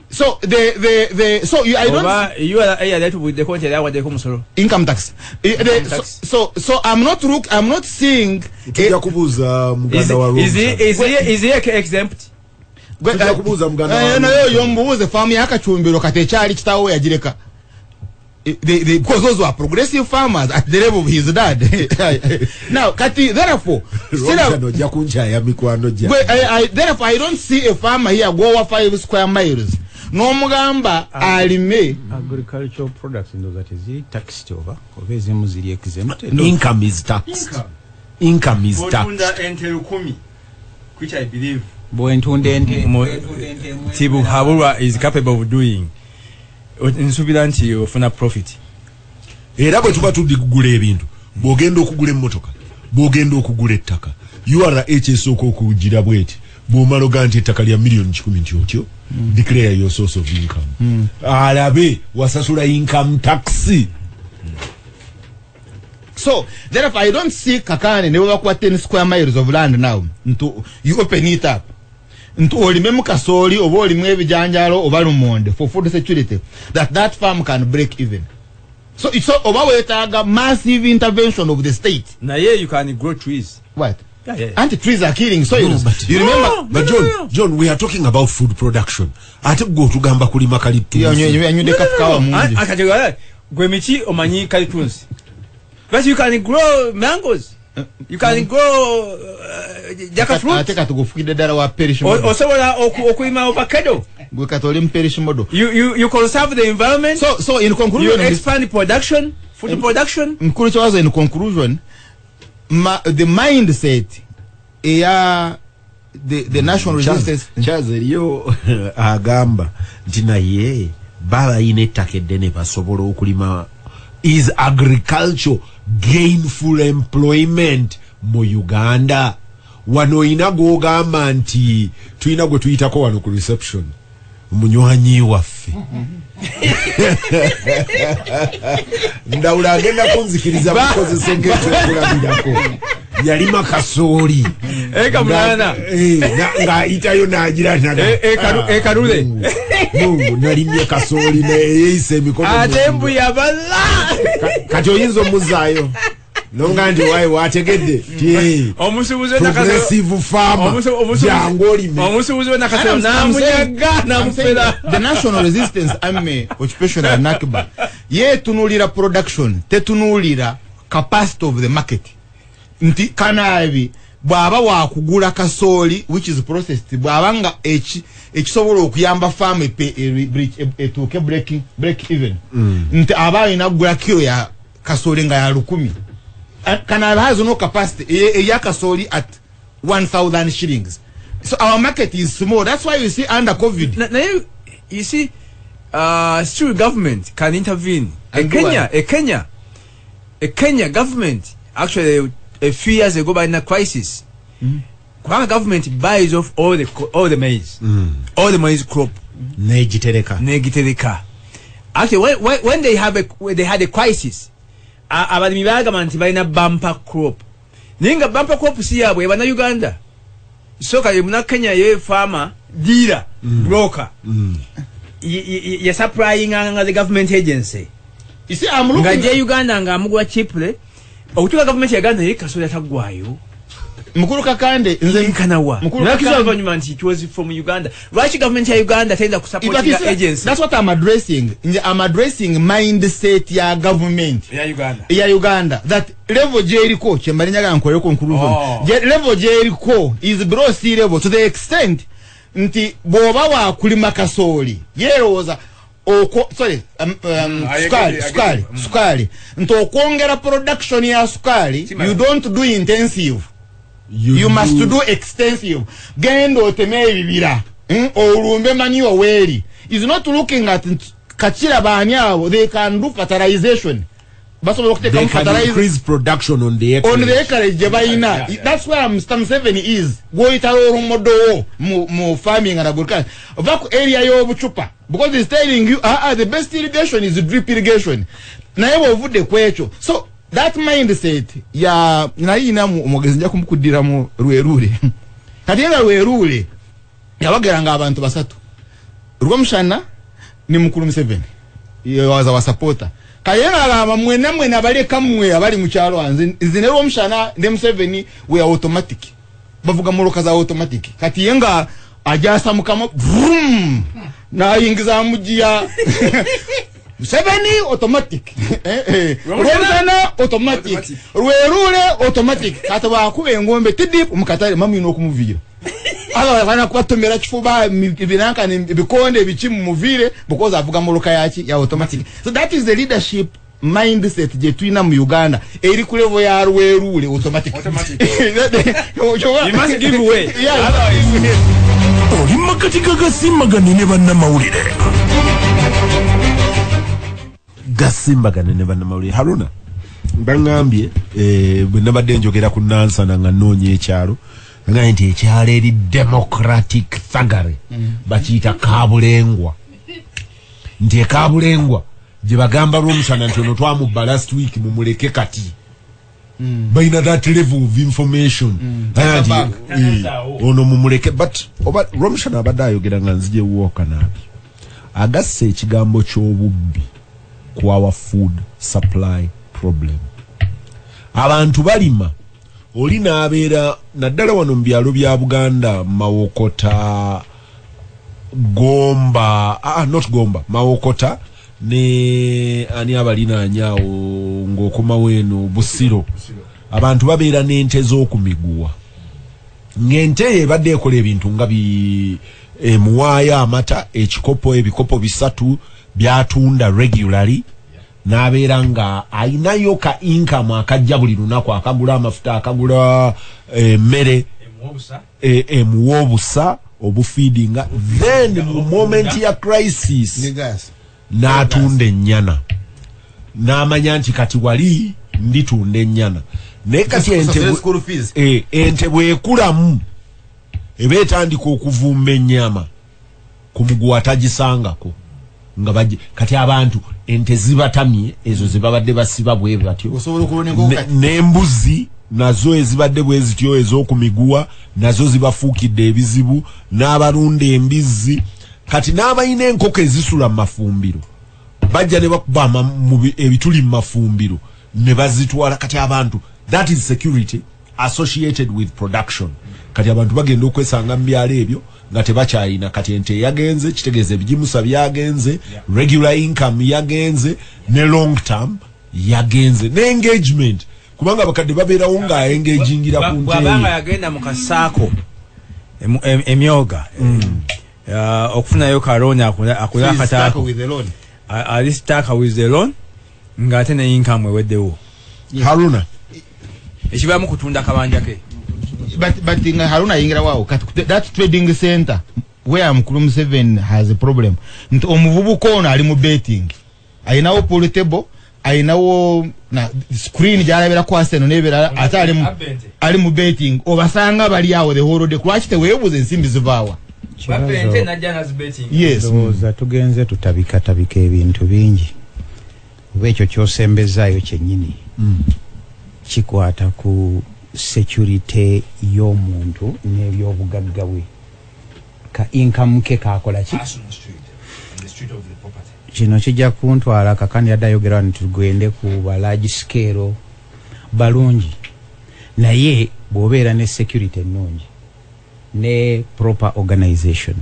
So the so you, I don't Oba URA yali atubuuliddeko nti yali awaddeko omusolo. Income tax. Income tax. So I'm not seeing Tujja kubuuza muganda wa Is he Rwanda. is he exempt? Tujja kubuuza muganda wa Naye oyo mbuuze faamu y'akacumbiro kati ekyali kitaawe yagireka. Because those were progressive farmers at the level of his dad. Now, kati, therefore, Rwanda ojja kunkyaya mikwano gya. Therefore, I don't see a farmer here go over 5 square miles. N'omugamba alime. Agricultural products ndowooza teziri taxed oba ezimu ziri exempted. Income is taxed. Income is taxed. Ente 1,000, which I believe Bwentunda ente, bwentunda ente emu. Tibuhaburwa is capable of doing, nsuubira nti ofuna profit. Era bwe tuba tudigula ebintu, bw'ogenda okugula emmotoka, bw'ogenda okugula ettaka, URA esooka okugira bweti, bw'omala ogaa nti ettaka lya miliyoni 100 nti otyo declare your source of income, alabe wasasula income tax. So, therefore, I don't see Kakane ne bwe bakuwa 10 square miles of land now. Nti you open it up. Nti olimemu kasooli oba olimu ebijanjaalo oba lumonde for food security, that farm can break even. So oba weetaaga massive intervention of the state. Naye you can grow trees. What? Yeah. Anti trees are killing soils. No, but- You remember? No, But no, John, no, no. John, we are talking about food production. Ate gwe otugamba kulima kalitunsi. Yanywedde kafukawa mungi. Kati gwe miti omanyi kalitunsi, but you can grow mangoes, you can grow jackfruit. Ate kati gufukidde ddala wa perish model. Osobola okulima avocado. Gwe kati oli mu perish model. You conserve the environment. So in You conclusion, expand production, food production. Mukulu Kibazo, in conclusion, the mindset eya the national resistance Charles eriyo agamba nti naye babalina ettaka eddene basobola okulima. Is agriculture gainful employment mu Uganda? Wano oyina gwogamba nti tulina gwe tuyitako wano ku reception, munywanyi waffe Ndawula, agenda kunzikiriza mukozese ng'ekyokulabirako, yalima kasooli Eka 8. Ng'ayitayo n'agira Ekalule. Mungu nalimye kasooli neyeyisa emikono. Ate mbu yabala. Kati oyinza omuzaayo nonga nti waayi wategedde ti Omusuubuzi progressive farmer, jangu olime. Omusuubuzi wenakasolo namunyaga namufera. The National Resistance Army occupational nakba yetunuulira production, tetunuulira capacity of the market, nti kanaabi bw'aba wakugula kasooli which is processed, bw'aba nga ekisobola okuyamba faamu etuuke break even, nti aba alina kugula kiro ya kasooli nga ya 1,000. Kanaabi has no capacity eya kasooli at 1000 shillings. So our market is small. That's why you see under COVID Naye you see, still government can intervene. A And do Kenya what? A Kenya government actually A few years ago balina crisis kubanga government buys off all the maize, all the maize crop. Negitereka. Negitereka. Actually, when they have a when they had a crisis, abalimi bagamba nti balina bumper crop, naye nga bumper crop si yaabwe, Bannayuganda. So kale muna Kenya ye farmer dealer, broker, yasupplyinganga the government agency. You see, I'm nga looking je Uganda nga amugula cheaply okutuuka gavumenti yaganda, naye kasooli ataggwayo. Mukulu Kakande, nze nkanawa. Mukulu nakiza Kakande- oluvannyuma nti it was from Uganda. Lwaki gavumenti ya Uganda tayinza But you kusupportinga see, agency? That's what I'm addressing. Nze I'm addressing mindset ya government ya Uganda. Ya Uganda, that level gyeriko, kyembali njagala nkole conclusion. Oh. Level gyeriko is below sea level to the extent nti bw'oba wakulima kasooli yeerowooza okwo, sorry, I sukaali, get it, I sukaali, get it. Sukaali, nti okwongera production ya sukaali, Simala. you don't do intensive, you must do extensive. Genda oteme ebibira, olumbe manure weeri. Is not looking at kakira baani abo, they can do fertilization, basobola They okuteekamu can fertilizer increase production on the on the acreage. Acreage gye balina. That's where Mr. Museveni is gwoyita olumudowo mu farming and agriculture. Va ku area y'obucupa, because he's telling you, ah, ah, the best irrigation is drip irrigation. Naye bw'ovudde ku ekyo, so that mindset ya naye ina omugezi nja kumukuddiramu Rweruule. Kati nga Rweruule yabageranga abantu basatu, Rwomushana ni mukulu Museveni waza wa supporter kayenga agamba, mwena mwena abaleka mmwe abali mu kyalo, nze nze ne Rwomushana ne Museveni we are automatic, bavuga mmotoka za automatic. Kati ye nga ajasamukamo vrum, nayingiza mugiya. Museveni automatic, Rwomushana automatic, Automatic. Rweruule automatic. Kati bakuba engombe tidip mukatale, mamwina okumuviira aba kubatomera kifuba, ebinankani, ebikonde ebiki, mumuviire because avuga mmotoka yaki? Ya automatic. So that is the leadership mindset gye tulina mu Uganda, eri ku level ya Rweruule automatic. Automatic. You must give way. Yeah. Oli makati gagasimbagane ne bannamawulire. Gasimbagane ne bannamawulire. Haruna, baŋŋambye, bwe nabadde njogera ku Nansana nga nnoonya ekyalo, ngambye nti ekyalo eri democratic thuggery bakiyita Kabulengwa, nti ekabulengwa gye bagamba Lwomushana nti ono twamubba last week, mumuleke. Kati balina that level of information. Aya nti, Bank. ono mumuleke. But oba Lwomushana abadde ayogera nga nzije wokanaabi agasse ekigambo ky'obubbi ku our food supply problem. Abantu balima, oli n'abeera naddala wano mu byalo bya Buganda, Mawokota, Gomba, not Gomba, Mawokota ne ani abalinaanyaawo ng'okomawo eno Busiro, abantu babeera n'ente z'okumiguwa, ng'ente eyo ebadde ekola ebintu nga bi emuwaayo amata ekikopo, ebikopo bisatu byatunda regularly, n'abeera nga ayinayo ka income akajja buli lunaku, akagula amafuta, akagula emmere, emuwa obusa obufeedinga. Then mu moment ya crisis Ne gas. n'atunda ennyana, n'amanya nti kati wali nditunda ennyana. Naye kati ente Kusasula school fees. Ente bwekulamu eba etandika okuvumba ennyama ku muguwa, tagisangako nga baje. Kati abantu ente zibatamye ezo zebabadde basiba bwe batyo. Osobola okubona enkoko kati. N'embuzi nazo ezibadde bwe zityo ez'okumiguwa nazo zibafuukidde ebizibu, n'abalunda embizzi kati n'abalina enkoko ezisula mu mafumbiro bajja ne bakuba ebituli mu mafumbiro ne bazitwala. Kati abantu, that is security associated with production. Kati abantu bagenda okwesanga mu byalo ebyo nga tebakyayina. Kati ente yagenze, kitegeeza ebigimusa byagenze, regular income yagenze, ne long term yagenze, ne engagement, kubanga abakadde babeerawo nga engagingira ku nte. Bw'abanga yagenda mu kasaako emyoga okufunayo kalooni akule So he's stuck akataako with the loan. Ali stuck with the loan ng'ate ne income eweddewo. Haruna. Ekibaamu kutunda kabanja ke. But nga Haruna ayingira waawo kati that trading center where Mukulu Museveni has a problem, nti omuvubuka ono ali mu betting, ayinawo pool table. Ayinawo na screen gyalabira ku Arsenal n'ebirala, ate ali mu betting. Obasanga bali awo the whole day. Lwaki teweebuuza ensimbi zivaawa? Yes. Ndowooza tugenze tutabikatabika ebintu bingi, oba ekyo kyosembezaayo kyennyini kikwata ku security y'omuntu n'ebyobugagga bwe, ka income ke kakola ki. Kino kijja kuntwala kakandi yadde ayogera nti tugende ku ba large scale balungi, naye bw'obeera ne security ennungi ne proper organization,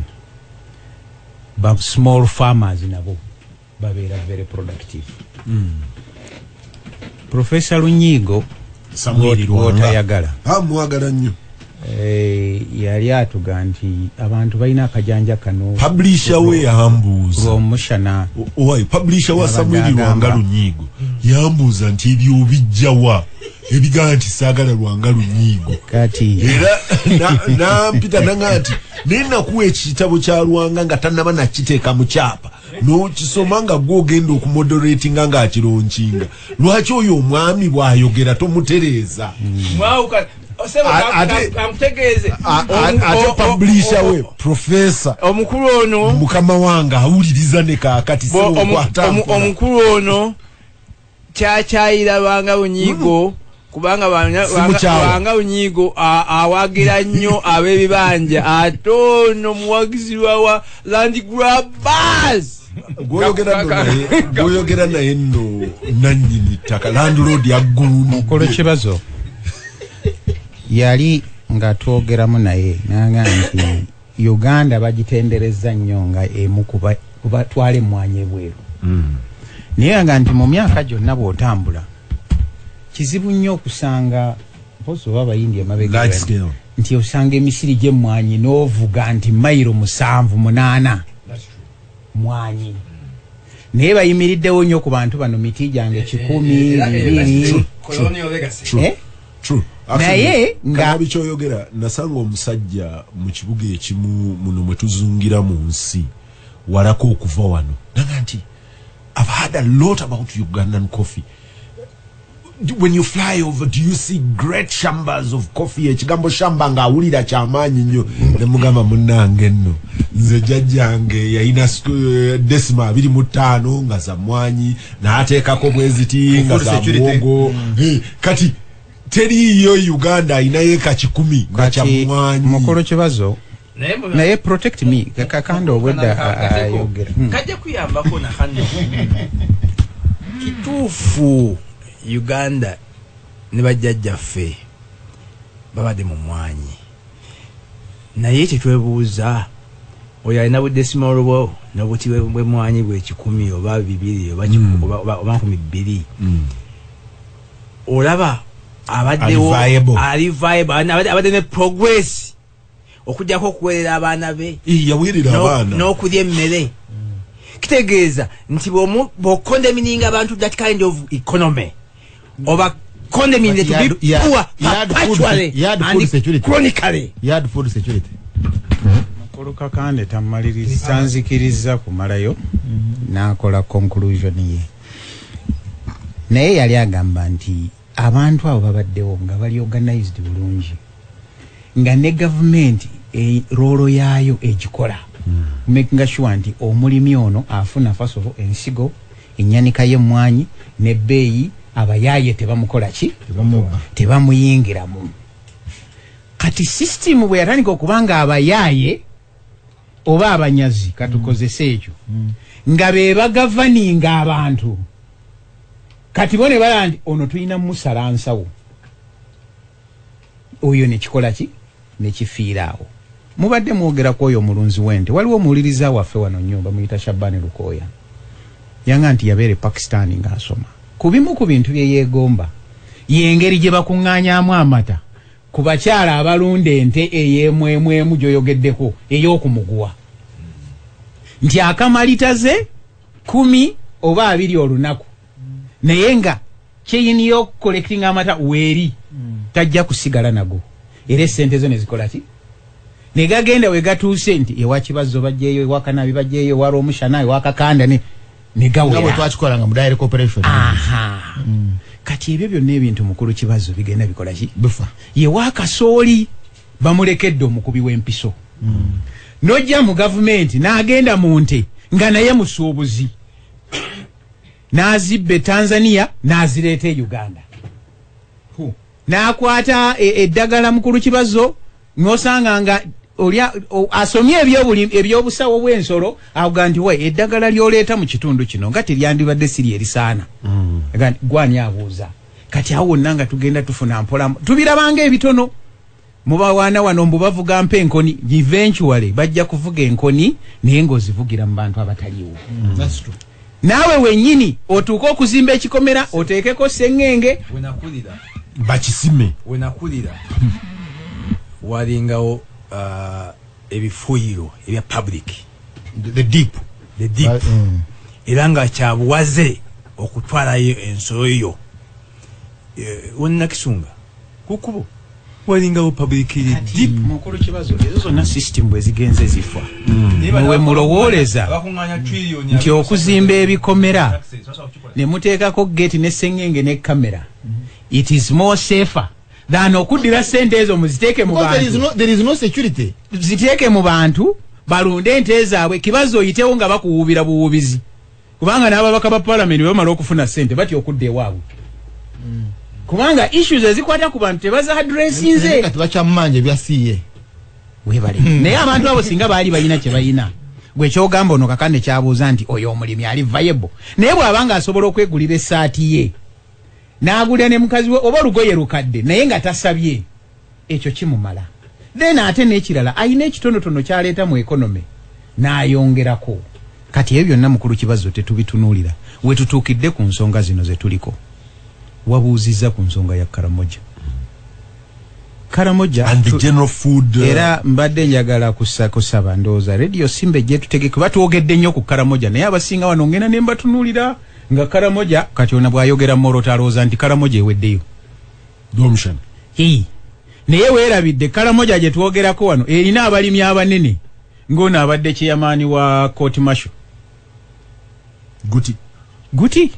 ba small farmers nabo babeera very productive. Professor Lunyigo Samuel Lwanga. Gwotayagala. Ah, mwagala nnyo. Yali atuga nti abantu balina akajanja kano. Publisher we yambuuza. Lwomushana. Owai publisher wa Yabadde Samuel agamba. Lwanga Lunyigo yambuuza nti ebyo bijjawa ebigamba nti saagala Lwanga Lunyigo? Kati era nampita nanga nti naye nakuwa ekitabo kya Lwanga nga tannaba nakiteeka mu kyapa, n'okisoma nga gwe ogenda okumoderatinga ng'akilaunchinga. Lwaki oyo omwami bw'ayogera tomutereeza? Ankutegeeze. Ate publisher we professor omukulu ono mukama wange awuliriza ne kaakati. Omukulu ono kyakyayira Lwanga Lunyigo kubanga Simukyawa. Lwanga Lunyigo awagira nnyo ab'ebibanja, ate ono muwagizi wa land grabbers. Gwoyogera naye nno nannyini ttaka, landlord yagguluni. Mukulu Kibazo yali nga twogeramu naye nanga nti Uganda bagitendereza nnyo nga emu kubatwala emmwanyi ebweru, naye nga nti mu myaka gyonna bw'otambula kizibu nnyo okusanga mpozi oba abayindi emabega Large scale. nti osanga emisiri gy'emmwanyi n'ovuga nti mayiro 7, 8 mwanyi, naye bayimiriddewo nnyo ku bantu bano miti gyange 100, 200. Colonial legacy. Eh? True. Naye nga- Kanabi kyoyogera, nasanga omusajja mu kibuga ekimu muno mwe tuzungira mu nsi walako okuva wano, naga nti I've heard a lot about Ugandan coffee. When you fly over, do you see great shambas of coffee? Ekigambo shamba ng'awulira kyamaanyi nnyo. Ne mugamba, munnange nno nze jjajjange yalina desima 25 nga za mwanyi, n'ateekako bweziti nga Food za security. muwogo. Kati teriiyo Uganda ayinayo eka 100 nga kya Kati mwanyi. mukulu Kibazo, Naye naye protect me, kakanda obwedda ayogera. Kajja kuyambako nakano. Kituufu, Uganda ne bajjajjaffe babadde mu mwanyi, naye tetwebuuza oyo alina budesima bwo n'obuti bwemwanyi bwe 100 oba 200 oba 2000, olaba abaddewo Ali viable. Ali viable, abadde ne progress okujjako okuweerera abaana be Eh, yaweerera abaana. n'okulya emmere. Kitegeeza nti bw'ocondemninga abantu that kind of economy, oba condemning But to he be poor he had perpetually he had food and security. chronically. He had food security. Mukulu Kakande tamaliriza, tanzikiriza kumalayo n'akola conclusion ye, naye yali agamba nti abantu abo babaddewo nga bali organized bulungi, nga ne gavumenti role yaayo egikola, making sure nti omulimi ono afuna first of all ensigo, enyanika y'emmwanyi n'ebbeeyi, abayaaye tebamukola ki, Tebamubba. tebamuyingiramu. Kati system bwe yatandika okuba nga abayaaye oba abanyazi, katukozese ekyo, nga be bagoverninga abantu, kati bo ne balaba nti ono tulina musala nsawo, oyo nekikola ki, nekifiira awo. Mubadde mwogera ku oyo omulunzi w'ente, waliwo omuwuliriza waffe wano nnyo bamuyita Shabani Lukooya, yanga nti yabeera e Pakistan ng'asoma. Ku bimu ku bintu bye yeegomba yengeri gye bakuŋŋaanyaamu amata ku bakyala abalunda ente ey'emwemwemu gy'oyogeddeko ey'okumuguwa, nti akamalita ze 10 oba 20 olunaku, naye nga chain y'okucollectinga amata weeri, tajja kusigala nago, era esente zo ne zikola ki, ne gagenda we gatuuse nti ewa Kibazo bajjeeyo, ewa Kanabi bajjeeyo, ewa Rwomushana, ewa Kakanda ne Ne Nga bwe gawera. twakikolanga mu Dairy Corporation. Aha. Kati ebyo byonna ebintu, mukulu Kibazo, bigenda bikola ki? Bifa. Yewa kasooli bamulekedde omukubi w'empiso. Nojja mu gavumenti n'agenda mu nte nga naye musuubuzi, n'azibba e Tanzania n'azireeta e Uganda, n'akwata eddagala. Mukulu Kibazo, n'osanga nga olya asomye ebyobusawo bw'ensolo, avuga nti we eddagala ly'oleeta mu kitundu kino nga teryandibadde siri erisaana. Aga nti, gwani abuuza? Kati awo wonna nga tugenda tufuna mpola, tubirabanga ebitono. Mubawaana wano mbu bavuga mpa enkoni, eventually bajja kuvuga enkoni, naye ng'ozivugira mu bantu abataliiwo. That's true. Naawe wennyini otuuke okuzimba ekikomera oteekeko seŋŋenge. Wenakulira, bakisime. Wenakulira walingawo ebifuuyiro ebya public. The deep. The deep. Era nga kyabuwaze okutwalayo ensolo yo. Wenakisunga kukubo walingawo public deep. Mukulu Kibazo, ezo zonna system bwe zigenze zifa, mwe mulowooleza nti okuzimba ebikomera ne muteekako gate ne seŋŋenge ne kamera, it is more safer than okuddira sente ezo muziteeke mu Because there is bantu. no, there is no security. Ziteeke mu bantu balunde ente zaabwe. Kibazo, oyitewo nga bakuwuubira buwuubizi, kubanga n'ababaka ba palamenti bwe bamala okufuna sente batya okudda ewaabwe, kubanga issues ezikwata ku bantu tebaza addressinze. Kati bakyamumanja ebya CA. Webale. Naye abantu abo singa baali balina kye balina, gwe kyogamba ono kakande kyabuuza nti oyo omulimi ali viable, naye bw'aba nga asobola okwegulira essaati ye n'agulira ne mukazi we oba olugoye lukadde naye nga tasabye, ekyo kimumala. Then ate n'ekirala, ayina ekitonotono kyaleeta mu economy n'ayongerako. Kati ebyo byonna, mukulu Kibazo, tetubitunuulira. Wetutuukidde ku nsonga zino ze tuliko, wabuuzizza ku nsonga ya Karamoja. Karamoja and the general food era mbadde njagala kusaba, ndowooza Radio Simba ejje tutegeke, kuba twogedde nnyo ku Karamoja, naye abasinga wano ngenda ne mbatunuulira nga Karamoja kati ona bw'ayogera Moroto alowooza nti Karamoja eweddeyo. Domshan. Hii. Naye weerabidde Karamoja gye twogerako wano erina abalimi abanene, ng'ono abadde chairman wa court martial. Guti. Guti.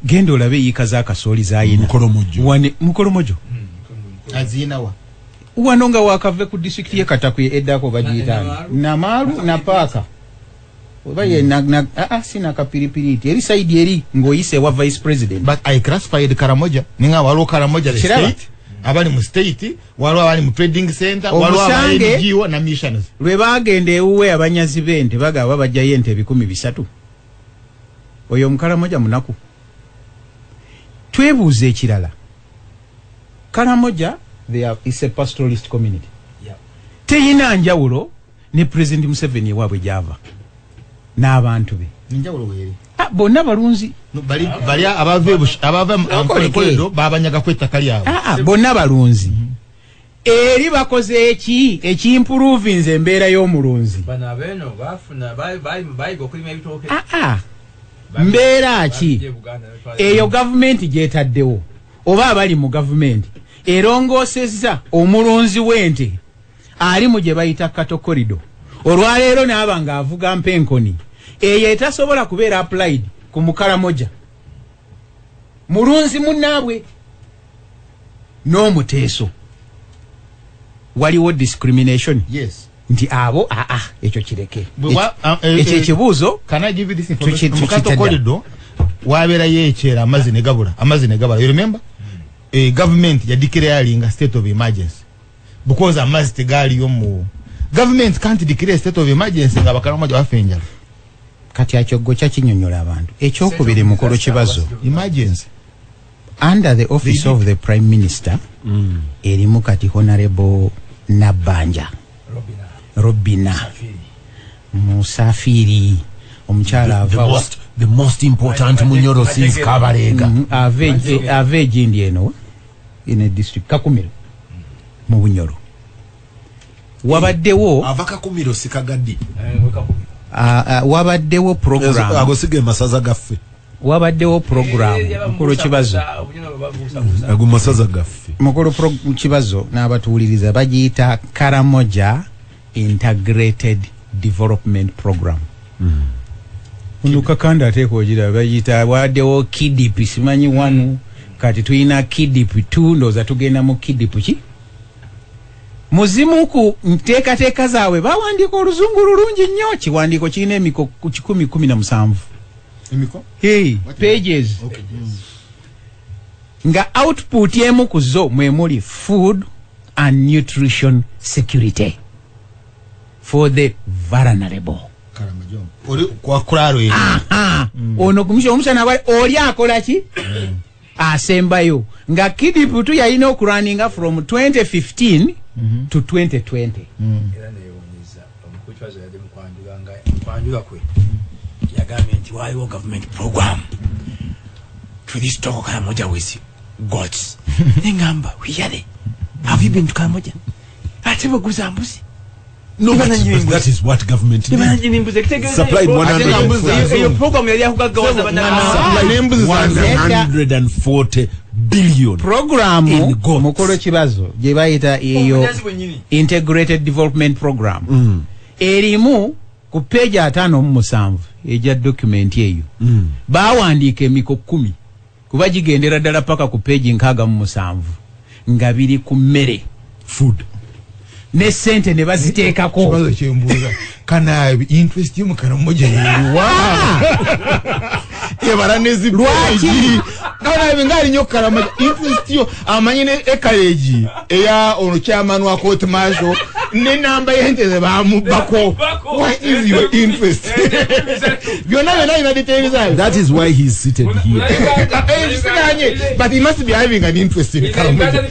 Genda olabe yiika z'akasooli z'ayina. Mukolomojo. Wane Mukolomojo. Azinawa? Wano nga wakave ku disitulikiti ye Katakwi eddako bagiyitaani, Namaalu Napaaka oba ye si Nakapiripiriti, eri side eri ng'oyise ewa vice president. But I classified Karamoja ninga waliwo Karamoja the Kiraba. state, abali mu state, waliwo abali mu trading center, waliwo aba NGO na missions. Lwe baagenda ewuwe abanyazi b'ente bagaba bajjayo ente 300,000. Oyo omukalamoja munaku. Twebuuza ekirala, Kalamoja, they are, is a pastoralist community. Teyina njawulo ne President Museveni ewaabwe gyava n'abantu be. Enjawulo weeri. Ah, bonna balunzi. No, bali bali abava abava mu Okoleke. Ankole babanyagako ettaka lyabwe. Ah, ah, bonna balunzi. Eri bakoze eki ekimprovinze embeera y'omulunzi? Bano abeeno bafuna bayiga okulima ebitooke. Ah, ah. Mbeera ki eyo gavumenti gyetaddewo oba abali mu gavumenti erongoosezza omulunzi w'ente ali mu gye bayita cattle corridor olwaleero n'aba ng'avuga mpenkoni eyo etasobola kubeera applied ku Mukalamoja mulunzi munnaabwe n'omuteeso? Waliwo discrimination? Yes. Nti abo aa, ekyo kireke. Ekyo Ekyo ekibuuzo. Can I give you this information? Tuki- Mu cattle tukitadda. corridor wabeerayo ekyera amazzi ne gabula, amazzi ne gabula. You remember, government ya declaring a state of emergency because amazzi tegaaliyo. Mu government can't declare state of emergency nga Abakaramoja bafa enjala. Kati akyoggo kyakinyonyola abantu. Ekyokubiri, mukulu Kibazo, Emergency. under the office of the prime minister erimu kati Honorable Nabbanja Robina Musafiri, omukyala ava The most important Munyoro since Kabalega. Ava egindi eno in a district Kakumiro mu Bunyoro wabaddewo Ava Kakumiro, sikagaddi. Wabaddewo program. Ago sige masaza gaffe. Wabaddewo program, mukulu Kibazo. Ago masaza gaffe. Mukulu Kibazo n'abatuwuliriza, bagiyita Karamoja Integrated Development Program. Ono Kakande ateekwa ogira bayita waddewo KDP simanyi 1, kati tulina KDP 2, ndowooza tugenda mu KDP ki? Muzimu ku nteekateeka zaabwe bawandiika oluzungu lulungi nnyo, kiwandiiko kirina emiko 117. Emiko? Hey, What is pages. Okay. Nga output emu ku zo mwe muli food and nutrition security for the vulnerable. Karamajong. Oli kwa kulalo eri. Aha. Ono kumisha omusana wali oli akola ki? Asembayo. Nga KDP tu yalina okurunninga from 2015 to 2020. Era neyewuunyizza omukulu Kibazo yadde mu kwanjula nga mu kwanjula kwe yagambye nti waaliwo government program to restore Karamoja with goats. Nengamba, really? Have you been to Karamoja? Ate baguza mbuzi. No, but that is what government did. Supplied 140 Eyo program yali yakugaggawaza bannansi. N'embuzi za 140 billion Programu in goats. Mukulu Kibazo gye bayita eyo Obunyazi bwennyini. Integrated Development Program erimu ku page 57 ejja document eyo. Bawandiika emiko 10 kuba gigendera ddala paka ku page 67 nga biri ku mmere food ne sente ne baziteekako. Kibazo kyembuuza, Kanaabi interest yo mu Karamoja yeriwa? Ebala nezipeegi. Kanaabi ngaali nnyo Karamoja, interest yo amanyi ne ekalegi eya ono chairman wa court martial ne namba y'ente ze bamubbako. What is your interest? Byonna byonna bina details zaabyo. That is why he is seated here. Siganye, but he must be having an interest in Karamoja.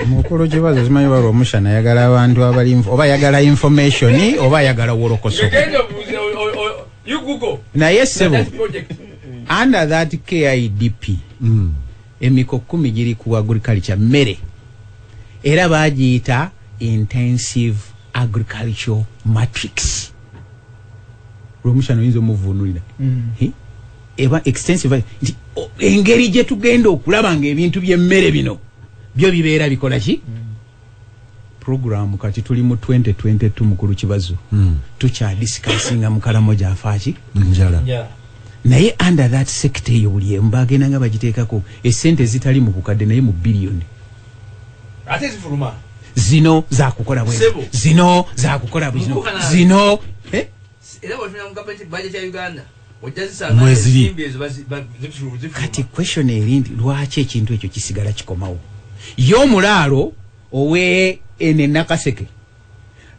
Mukulu Kibazo simanyi balwa omushana ayagala abantu abali oba ayagala information oba ayagala wolokoso. You Google Naye ssebo, that project. under that KIDP emiko 10 giri ku agriculture, mmere, era bagiyita intensive agricultural matrix. Lwomushana oyinza omuvuunulira. Eba extensive nti engeri gye tugenda okulaba ng'ebintu by'emmere bino byo bibeera bikola ki? Program kati tuli mu 2022, mukulu Kibazo, tukyadiscussinga mu Karamoja afaaki njala. Naye under that sector eyo buli emu bagenda nga bagiteekako esente ezitali mu bukadde naye mu biliyoni. Ate zifuluma. Zino zakukola bwe Sebo. zino zakukola bwe zino Mukulu zino eh? Era bw'otunula mu gavumenti budget ya Uganda ojja zisanga Mweziri. ensimbi ezo zifuluma. Kati question eri nti lwaki ekintu ekyo kisigala kikomawo? Ye omulaalo owe ene Nakaseke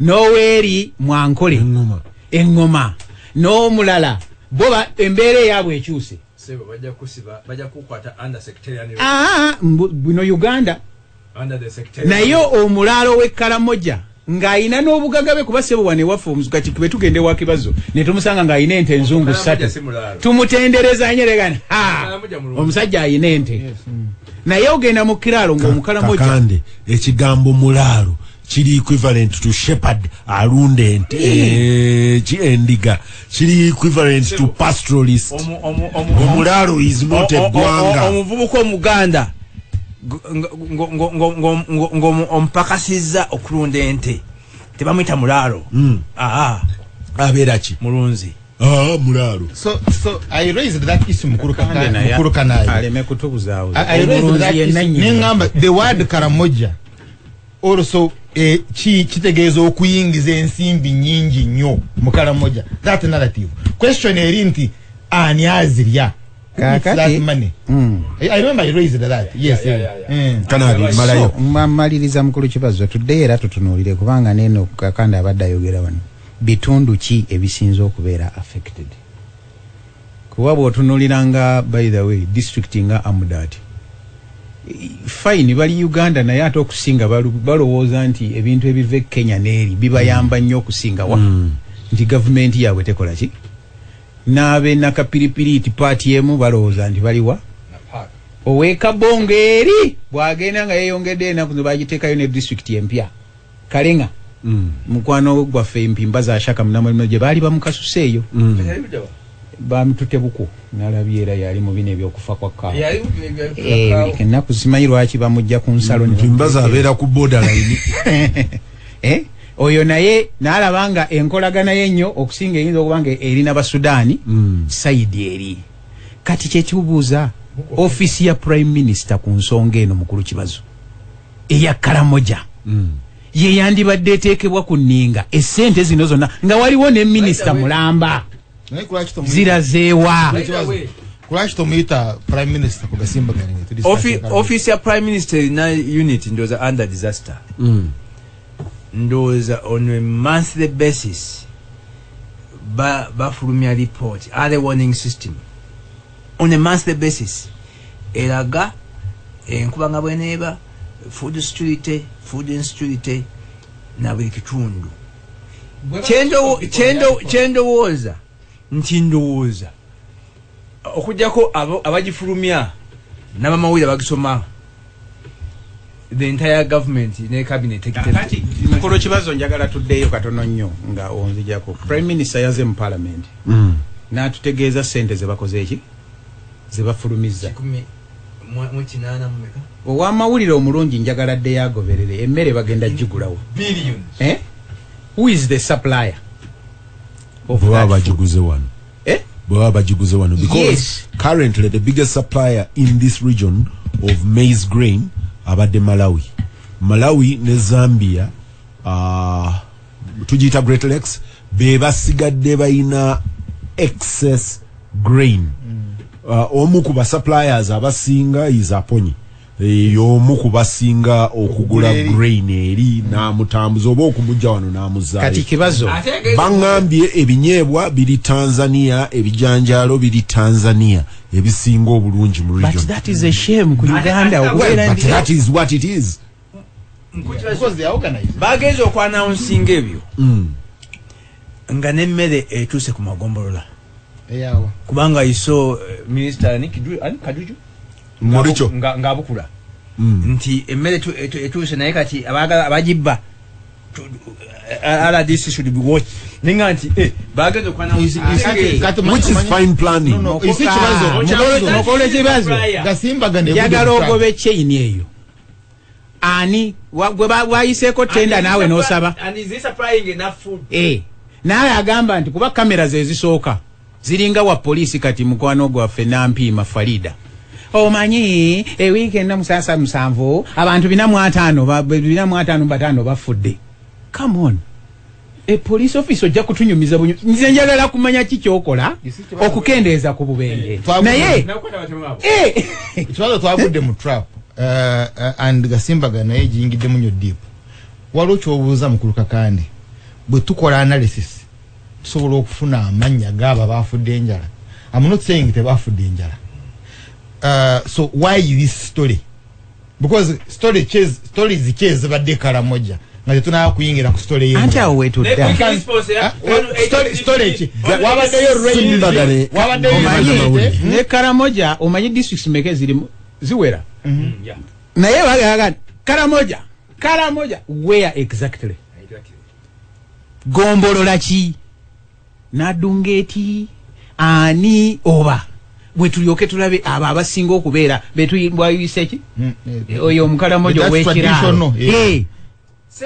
n'oweeri Mwankole Eŋŋoma. Eŋŋoma n'omulala bo embeera eyaabwe ekyuse. Sebo, bajja kusiba, bajja kukwata under secretariat. Aa, buno Uganda. Under the secretariat. Naye omulaalo w'e Karamoja ng'ayina n'obugaga bwe, kuba sebo wano ewaffe kati bwe tugenda ewa Kibazo ne tumusanga ng'ayina ente enzungu Karamoja ssatu, si mulaalo. tumutendereza nnyo legana Karamoja mulungi. omusajja ayina ente, naye ogenda mu kiraalo ng'omukalamoja Kakande, ekigambo mulaalo kiri equivalent to shepherd alunda ente, endiga, kiri equivalent to pastoralist. Omulaalo is not a ggwanga. Omuvubuka omuganda ng'omupakasizza okulunda ente tebamuyita mulaalo. Aa. Abeera ki? Mulunzi. Ah, mulaalo. So I raised that issue, mukulu Kakande naye mukulu Kanayi. aleme kutubuzaabuza. I raised Omulunzi that yenna issue. nnyini. Nengamba the word Karamoja also kitegeeza okuyingiza ensimbi nyingi nnyo mu Karamoja. That narrative. Question eri nti ani azirya? Who eats Kaakati- that money? I remember I raised that. Yes. Yeah. Kanabi malayo. So, mmaliriza mukulu Kibazo, tuddeyo era tutunuulire kubanga neeno Kakande abadde ayogera wano bitundu ki ebisinze okubeera affected, kuba bw'otunuulira nga by the way district nga Amudat, fine bali Uganda, naye ate okusinga balowooza nti ebintu ebiva e Kenya n'eri bibayamba nnyo okusinga wa nti gavumenti yaabwe tekola ki n'abe Nakapiripiriti paati emu balowooza nti baliwa owekabongo eri bwagenda nga yeyongedde enaku zino bagiteekayo ne disitulikiti empya Kalenga. Mukwano gwaffe Mpimba za Shaka munamulimo gye baali bamukasuse eyo bamutute buku nalabye era yali mu bino ebyokufa kwa kaawa. Ennaku simanyi lwaki bamujja ku nsalo ne Mpimbaza abeera ku borderline. Oyo naye n'alaba nga enkolagana ye ennyo okusinga eyinza okuba nga erina Basudaani side eri. Kati kyekibuuza office ya Prime Minister ku nsonga eno, mukulu Kibazo, eya Karamoja, ye yandibadde eteekebwa ku nninga. Essente zino zonna nga waliwo ne minisita mulamba Naye kulwaki tomuyita- zirazeewa? Kulwaki tomuyita Prime Minister ku gasimbagane? Office ya Prime Minister erina unit, ndowooza under disaster, ndowooza on a monthly basis bafulumya report, early warning system on a monthly basis eraga enkuba nga bweneeba, food security, food insecurity na buli kitundu. Kyendowooza nti ndowooza okugjako abagifulumya n'abamawulire abagisoma, the entire government ne cabinet. Kati mukulu Kibazo, njagala tuddeyo katono nnyo nga onzijako. Prime Minister yaze mu Parliament n'atutegeeza sente ze bakoze eki ze bafulumizza. 185? Owamawulire omulungi, njagala ddeyo agoberere emmere bagenda gigulawo. Billions. Eh? Who is the supplier of Bwe baba that food? bagiguze wano. Eh? Bwe baba bagiguze wano, because currently the biggest supplier in this region of maize grain abadde Malawi. Malawi ne Zambia, tugiyita Great Lakes, be basigadde balina excess grain. Omu ku basuppliers abasinga is Aponyi. Y'omu ku basinga okugula Okugula eri. grain eri n'amutambuza oba okumujja wano n'amuzaayo. Kati Kibazo, Baŋŋambye ebinyeebwa biri Tanzania, ebijanjaalo biri Tanzania, ebisinga obulungi mu but region. that is a shame ku Uganda okubeera But nti that is what it is. Because they are organized. Bagenza okwanawunsinga ebyo nga n'emmere etuuse ku magombolola. Eyawa? Kubanga iso minisita ani ani Kajuju. Mulicho. Ng'abukula nti emmere etuuse, naye kati abaagala abagibba RDC should be watched, nenga nti bagenza okwanawunsinga. Kati Which is fine planning. No, no, isi Kibazo, Kibazo, Mukulu Kibazo, gasimbagane. Njagala ogobe chain eyo. Ani gwe wayiseeko tenda naawe n'osaba? And is he supplying enough food? Eh, naawe agamba nti kuba kamera ze zisooka ziringa wa poliisi. Kati mukwano gwaffe Nampiima Farida, omanyi ewiiki ena musaasa musanvu abantu 450 455 bafudde. Come on, e police office ojja kutunyumiza bunyu. Nze njagala kumanya ki kyokola okukendeeza ku bubenje, naye Ekibazo, twagudde mu trap, and gasimbaga naye giyingiddemu nnyo deep. Waliwo kyobuuza mukulu Kakande, bwe tukola analysis tusobola okufuna amannya gaabo abafudde enjala. I'm not saying tebafudde enjala. So why this story? Because story stories ki ezibadde Karamoja nga tetunaba kuyingira ku story y'enjala? Anti awo wetudda. Ah, story ki? Wabaddeyo rain, Simbagane. wabaddeyo Omanyi rain. ne Karamoja, omanyi districts meka ezirimu ziwera, naye bagaga Karamoja, Karamoja where exactly? Gombolola ki? Nadunga eti ani oba bwe tulyoke tulabe abo abasinga okubeera betwayise ki oyo omukalamoja That's ow'ekiraalo. traditional, yeah. Eh,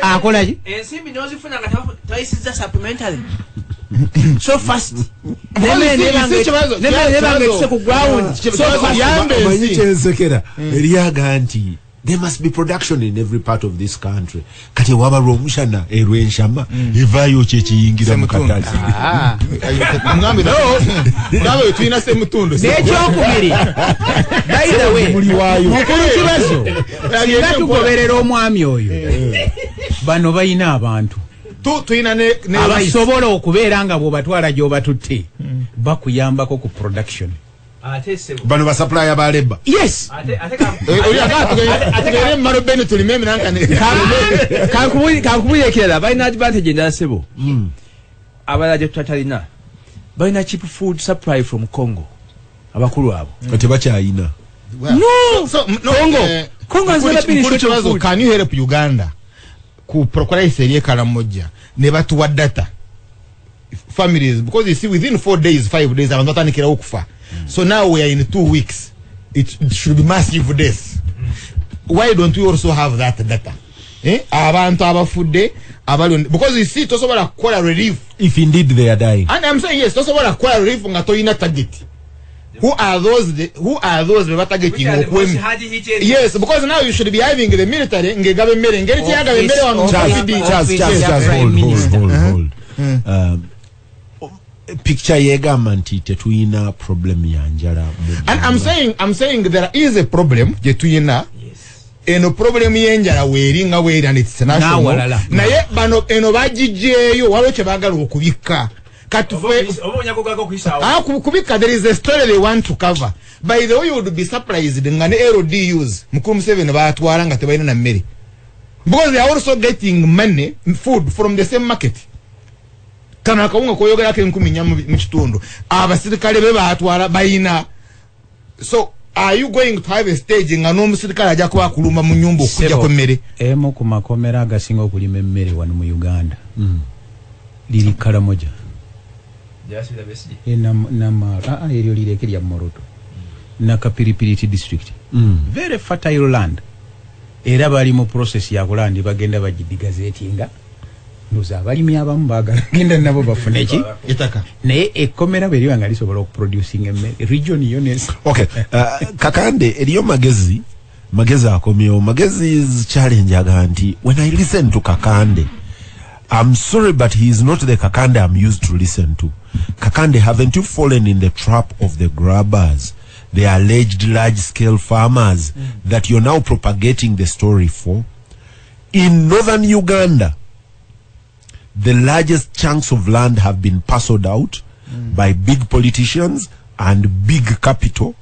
akola ki? Ensimbi nozifuna nga tayisiza supplementary so fast. Si Kibazo, Nebanga etuse ku ground so fast. Yamba Omanyi ensi. kyensekera eryaga nti there must be production in every part of this country. Kati waba lwomushana erwenshama evaayo kyekiyingira mu Semutundu. katale. Ah. Mugambe mugambe tulina semutundu. N'ekyokubiri, by the way, Muli waayo. mukulu Kibazo, singa tugoberera omwami oyo, bano balina abantu Tulina ne rice. abasobola okubeera nga bw'obatwala gy'obatutte bakuyambako ku production. Ate sebo. Bano basupplier ba leba. Yes. Ate ate Oli agaa tugende mu Marobeni tulime eminankane. Kankubulira ekirala, balina advantage endala sebo, abalala gye tutatalina. Balina cheap food supply from Congo, abakulu abo. Tebakyayina. No! So, no, Congo. Congo has never been in Mukulu short of Kibazo, food. can you help Uganda ku crisis eri e Karamoja ne batuwa data, families? Because you see, within 4 days, 5 days, abantu batandikirawo okufa. So now we are in 2 weeks, it should be massive deaths. Why don't we also have that data? Abantu abafudde abali, because you see, tosobola kukola relief. If indeed they are dying. And I'm saying, yes, tosobola kukola relief nga toyina target. Who are those be batargeting okuwemu? Yes, because now you should be having the military ngegaba emmere ngeri kyeyagaba emmere wano mu Charles, COVID. Charles, Office Charles, ya Charles, Prime hold, hold, Minister. hold, hold. Picture yegamba nti tetuyina problem ya njala mu And I'm saying there is a problem gye tuyina. Eno problem y'enjala weeri nga weeri and it's national. N'awalala. Naye bano eno bagigyeyo, waliwo kye baagala okubikka. Kati Ah, kubikka, there is a story they want to cover. By the way, you would be surprised nga ne LDUs mukulu Museveni batwala nga tebalina na mmere, because they are also getting money, food from the same market. Kano akawunga koyogerako 4,000 mu kitundu, abasirikale be batwala bayina. So are you going to have a stage nga n'omusirikale ajja kuba akulumba mu nyumba okujjako emmere? Emu ku makomera agasinga okulima emmere wano mu Uganda liri Karamoja. E, ah, ah, eryo lireke lya Moroto, Nakapiripiriti district. Very fertile land, era bali mu process yakulaba ndi bagenda bagidegazettinga. Ndoza abalimi abamu baagala genda nabo bafune ki? Ettaka. Naye ekkomera bwe liba nga lisobola okuproducing emmere region yo nesi. Okay, Kakande eriyo magezi, magezi akomyewo. Magezi challenge aga nti when I listen to Kakande, I'm sorry, but he is not the Kakande I'm used to listen to. Kakande, haven't you fallen in the trap of the grabbers, the alleged large scale farmers that you're now propagating the story for? In northern Uganda, the largest chunks of land have been parceled out by big politicians and big capital.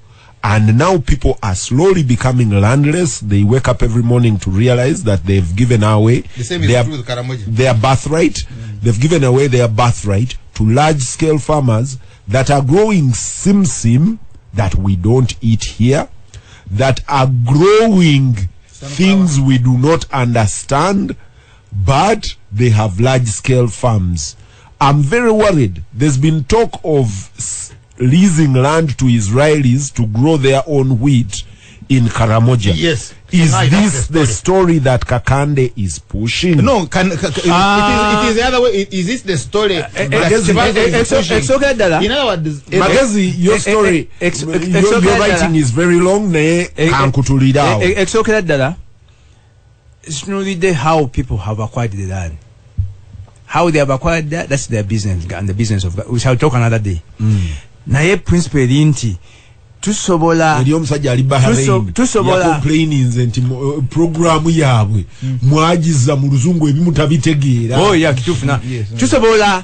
And now people are slowly becoming landless. They wake up every morning to realize that they've given away The same is their, true with Karamoja. their birthright. They've given away their birthright to large scale farmers that are growing sim that we don't eat here, that are growing things we do not understand, but they have large scale farms. I'm very worried. There's been talk of leasing land to Israelis to grow their own wheat in Karamoja. Yes. Is Now that's this the the story that Kakande is pushing? No, can, ca- ca- it is the other way. Is this the story that Magezi- Kibazo is pushing? Ekisookera ddala In other words, Magezi, your story, your writing is very long, naye kankutulira awo. Ekisookera ddala, situnuulidde how people have acquired the land. How they have acquired that, that's their business and the business of God. We shall talk another day. Naye principle eri nti tusobola Eri omusajja ali Bahrain yacomplaininze nti programu yaabwe mwagiza mu luzungu, ebimu tabitegeera. Oh yeah, kituufu. Na tusobola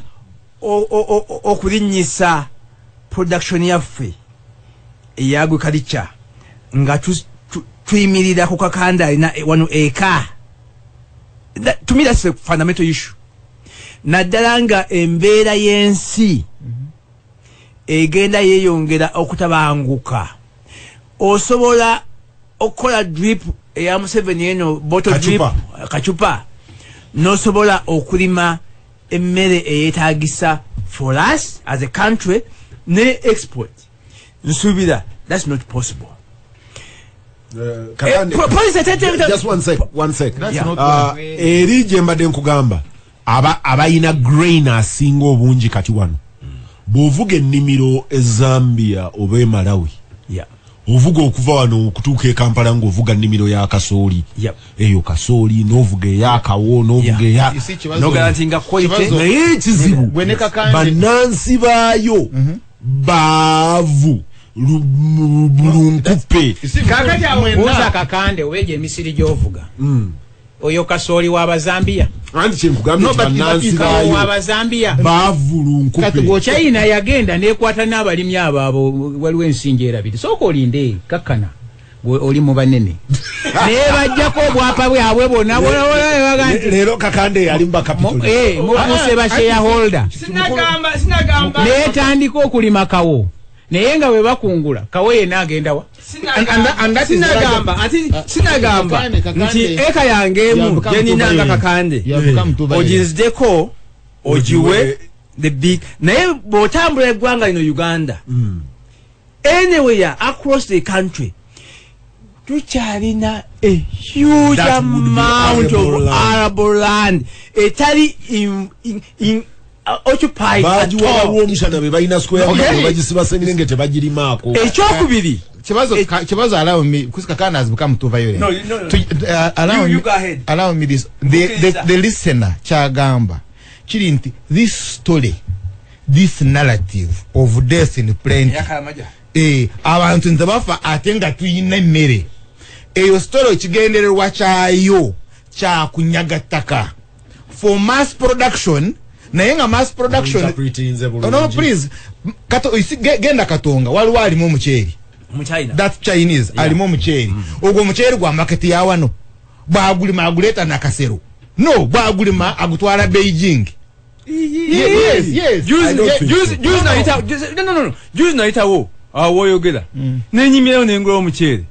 okulinnyisa production yaffe eya agriculture nga tuyimirira ku Kakande alina wano eka. To me, that's the fundamental issue, naddala nga embeera y'ensi egenda yeeyongera okutabanguka. Osobola okukola drip eya Museveni eno, bottle drip, Kacupa. Kacupa, nosobola okulima emmere eyetagisa for us as a country ne export. Nsuubira that's not possible. Kakande- Policy Just one sec, one sec. That's Yeah. not Eri gye mbadde nkugamba, abalina grain asinga obungi kati wano, bw'ovuga ennimiro e Zambia oba e Malawi, ovuga okuva wano okutuuka e Kampala ng'ovuga nnimiro ya kasooli. Eyo kasooli, n'ovuga eyakawo, n'ovuga eya You see, Kibazo- nogarantinga quality. Kibazo- Naye ekizibu, Gwe ne Kakande- bannansi baayo baavu lunkupe. You see, Kakati awo mwenna- buuza Kakande oba egyo emisiri gy'ovuga, oyo kasooli w'Abazambiya. Anti kyenkugambye No, nti bannansi baayo W'Abazambiya. baavu lunkupe. Kati China yagenda nekwata n'abalimi abo waliwo ensinja erabiri. Sooka olinde kakkana. Gwe oli mu banene, naye bajjako obwapa bwabwe bwonna bwonna bwonna ne baga nti Leero Kakande yali mu bakapitoli. Mufuuse ba shareholder. Sinagamba, sinagamba. Netandika okulima kawo, naye nga bwe bakungula kawo yenna agenda wa? And that is Sinagamba ati sinagamba Kakande, Kakande. nti eka yange emu Yavuka gyenina nga mutubaire. Kakande Yavuka mutubaire. oginzideko ogiwe the big. Naye bw'otambula eggwanga lino Uganda, anywhere across the country, Tukyalina a huge That would be amount arable of land. arable land etali occupied at Bagiwa all. Lwomushana be balina square Okay. meter, bagisiba sengenge, tebagirimaako. Ekyokubiri, Kibazo, Kibazo, allow me, because Kakana has become too violent. No, no, no. To, allow You me, go ahead. Allow me this. The Mukkiriza. the listener kyagamba kiri nti this story, this narrative of death in plenty, abantu nze bafa ate nga tuyina emmere, eyo story ekigendererwa kyayo kyakunyaga ttaka for mass production, naye nga mass production Interpretinze Oh, no, bulungi. please. Kato, you see, genda Katonga, waliwo alimu omuceeri. Muchina. That Chinese alimu omuceeri. Ogwo omuceeri gwa market ya wano, bwagulima aguleeta nakasero, no, bwagulima agutwala Beijing. Yes. I don't think so. Juzi nayita no, juzi nayitawo awo woyogera, nenyimirayo nengula omuceere.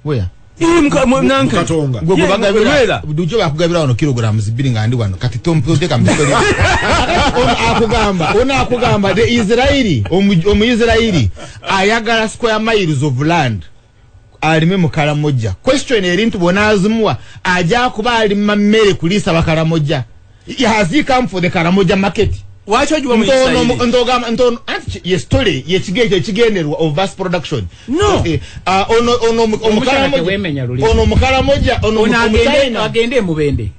Where? Nanka. Katonga. Gwe Yeah, bagabira Lwera. bulijjo bakugabira wano kilograms 2 nga ndi wano. Kati tompoteka mutoli akugamba, ono akugamba the Israeli, omuisraeli ayagala square miles of land alime mu Karamoja. Question eri nti bwonaazimuwa ajja kuba alima mmere kuliisa Bakaramojja? Has he come for the Karamoja market? Lwaki ogiwa mu Ntono Israeli? ntogamba ntono anti ye story yekigeekyo ekigenderwa of mass production. No. Ah, ono Omukyala omukaramoja teweemenya lulimi. ono omukaramoja ono Ono agende omuchina agende emubende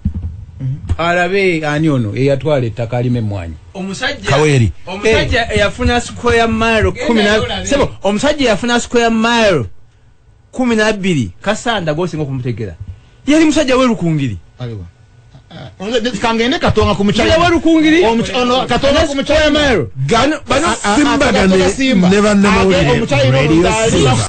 alabe ani ono eyatwala ettaka alima emmwanyi. Omusajja Kaweri. Omusajja eyafuna square mile kumi na olabe. sebo, omusajja eyafuna square mile 12 kasanda gosinga okumutegera yali musajja werukungiri. Aliwa. Kangende Katonga ku muchina. Musajja werukungiri. Ono Katonga ku muchina. Bano Simbagane ne bannamawulire. Omuchina ono Radio nzali- Simba.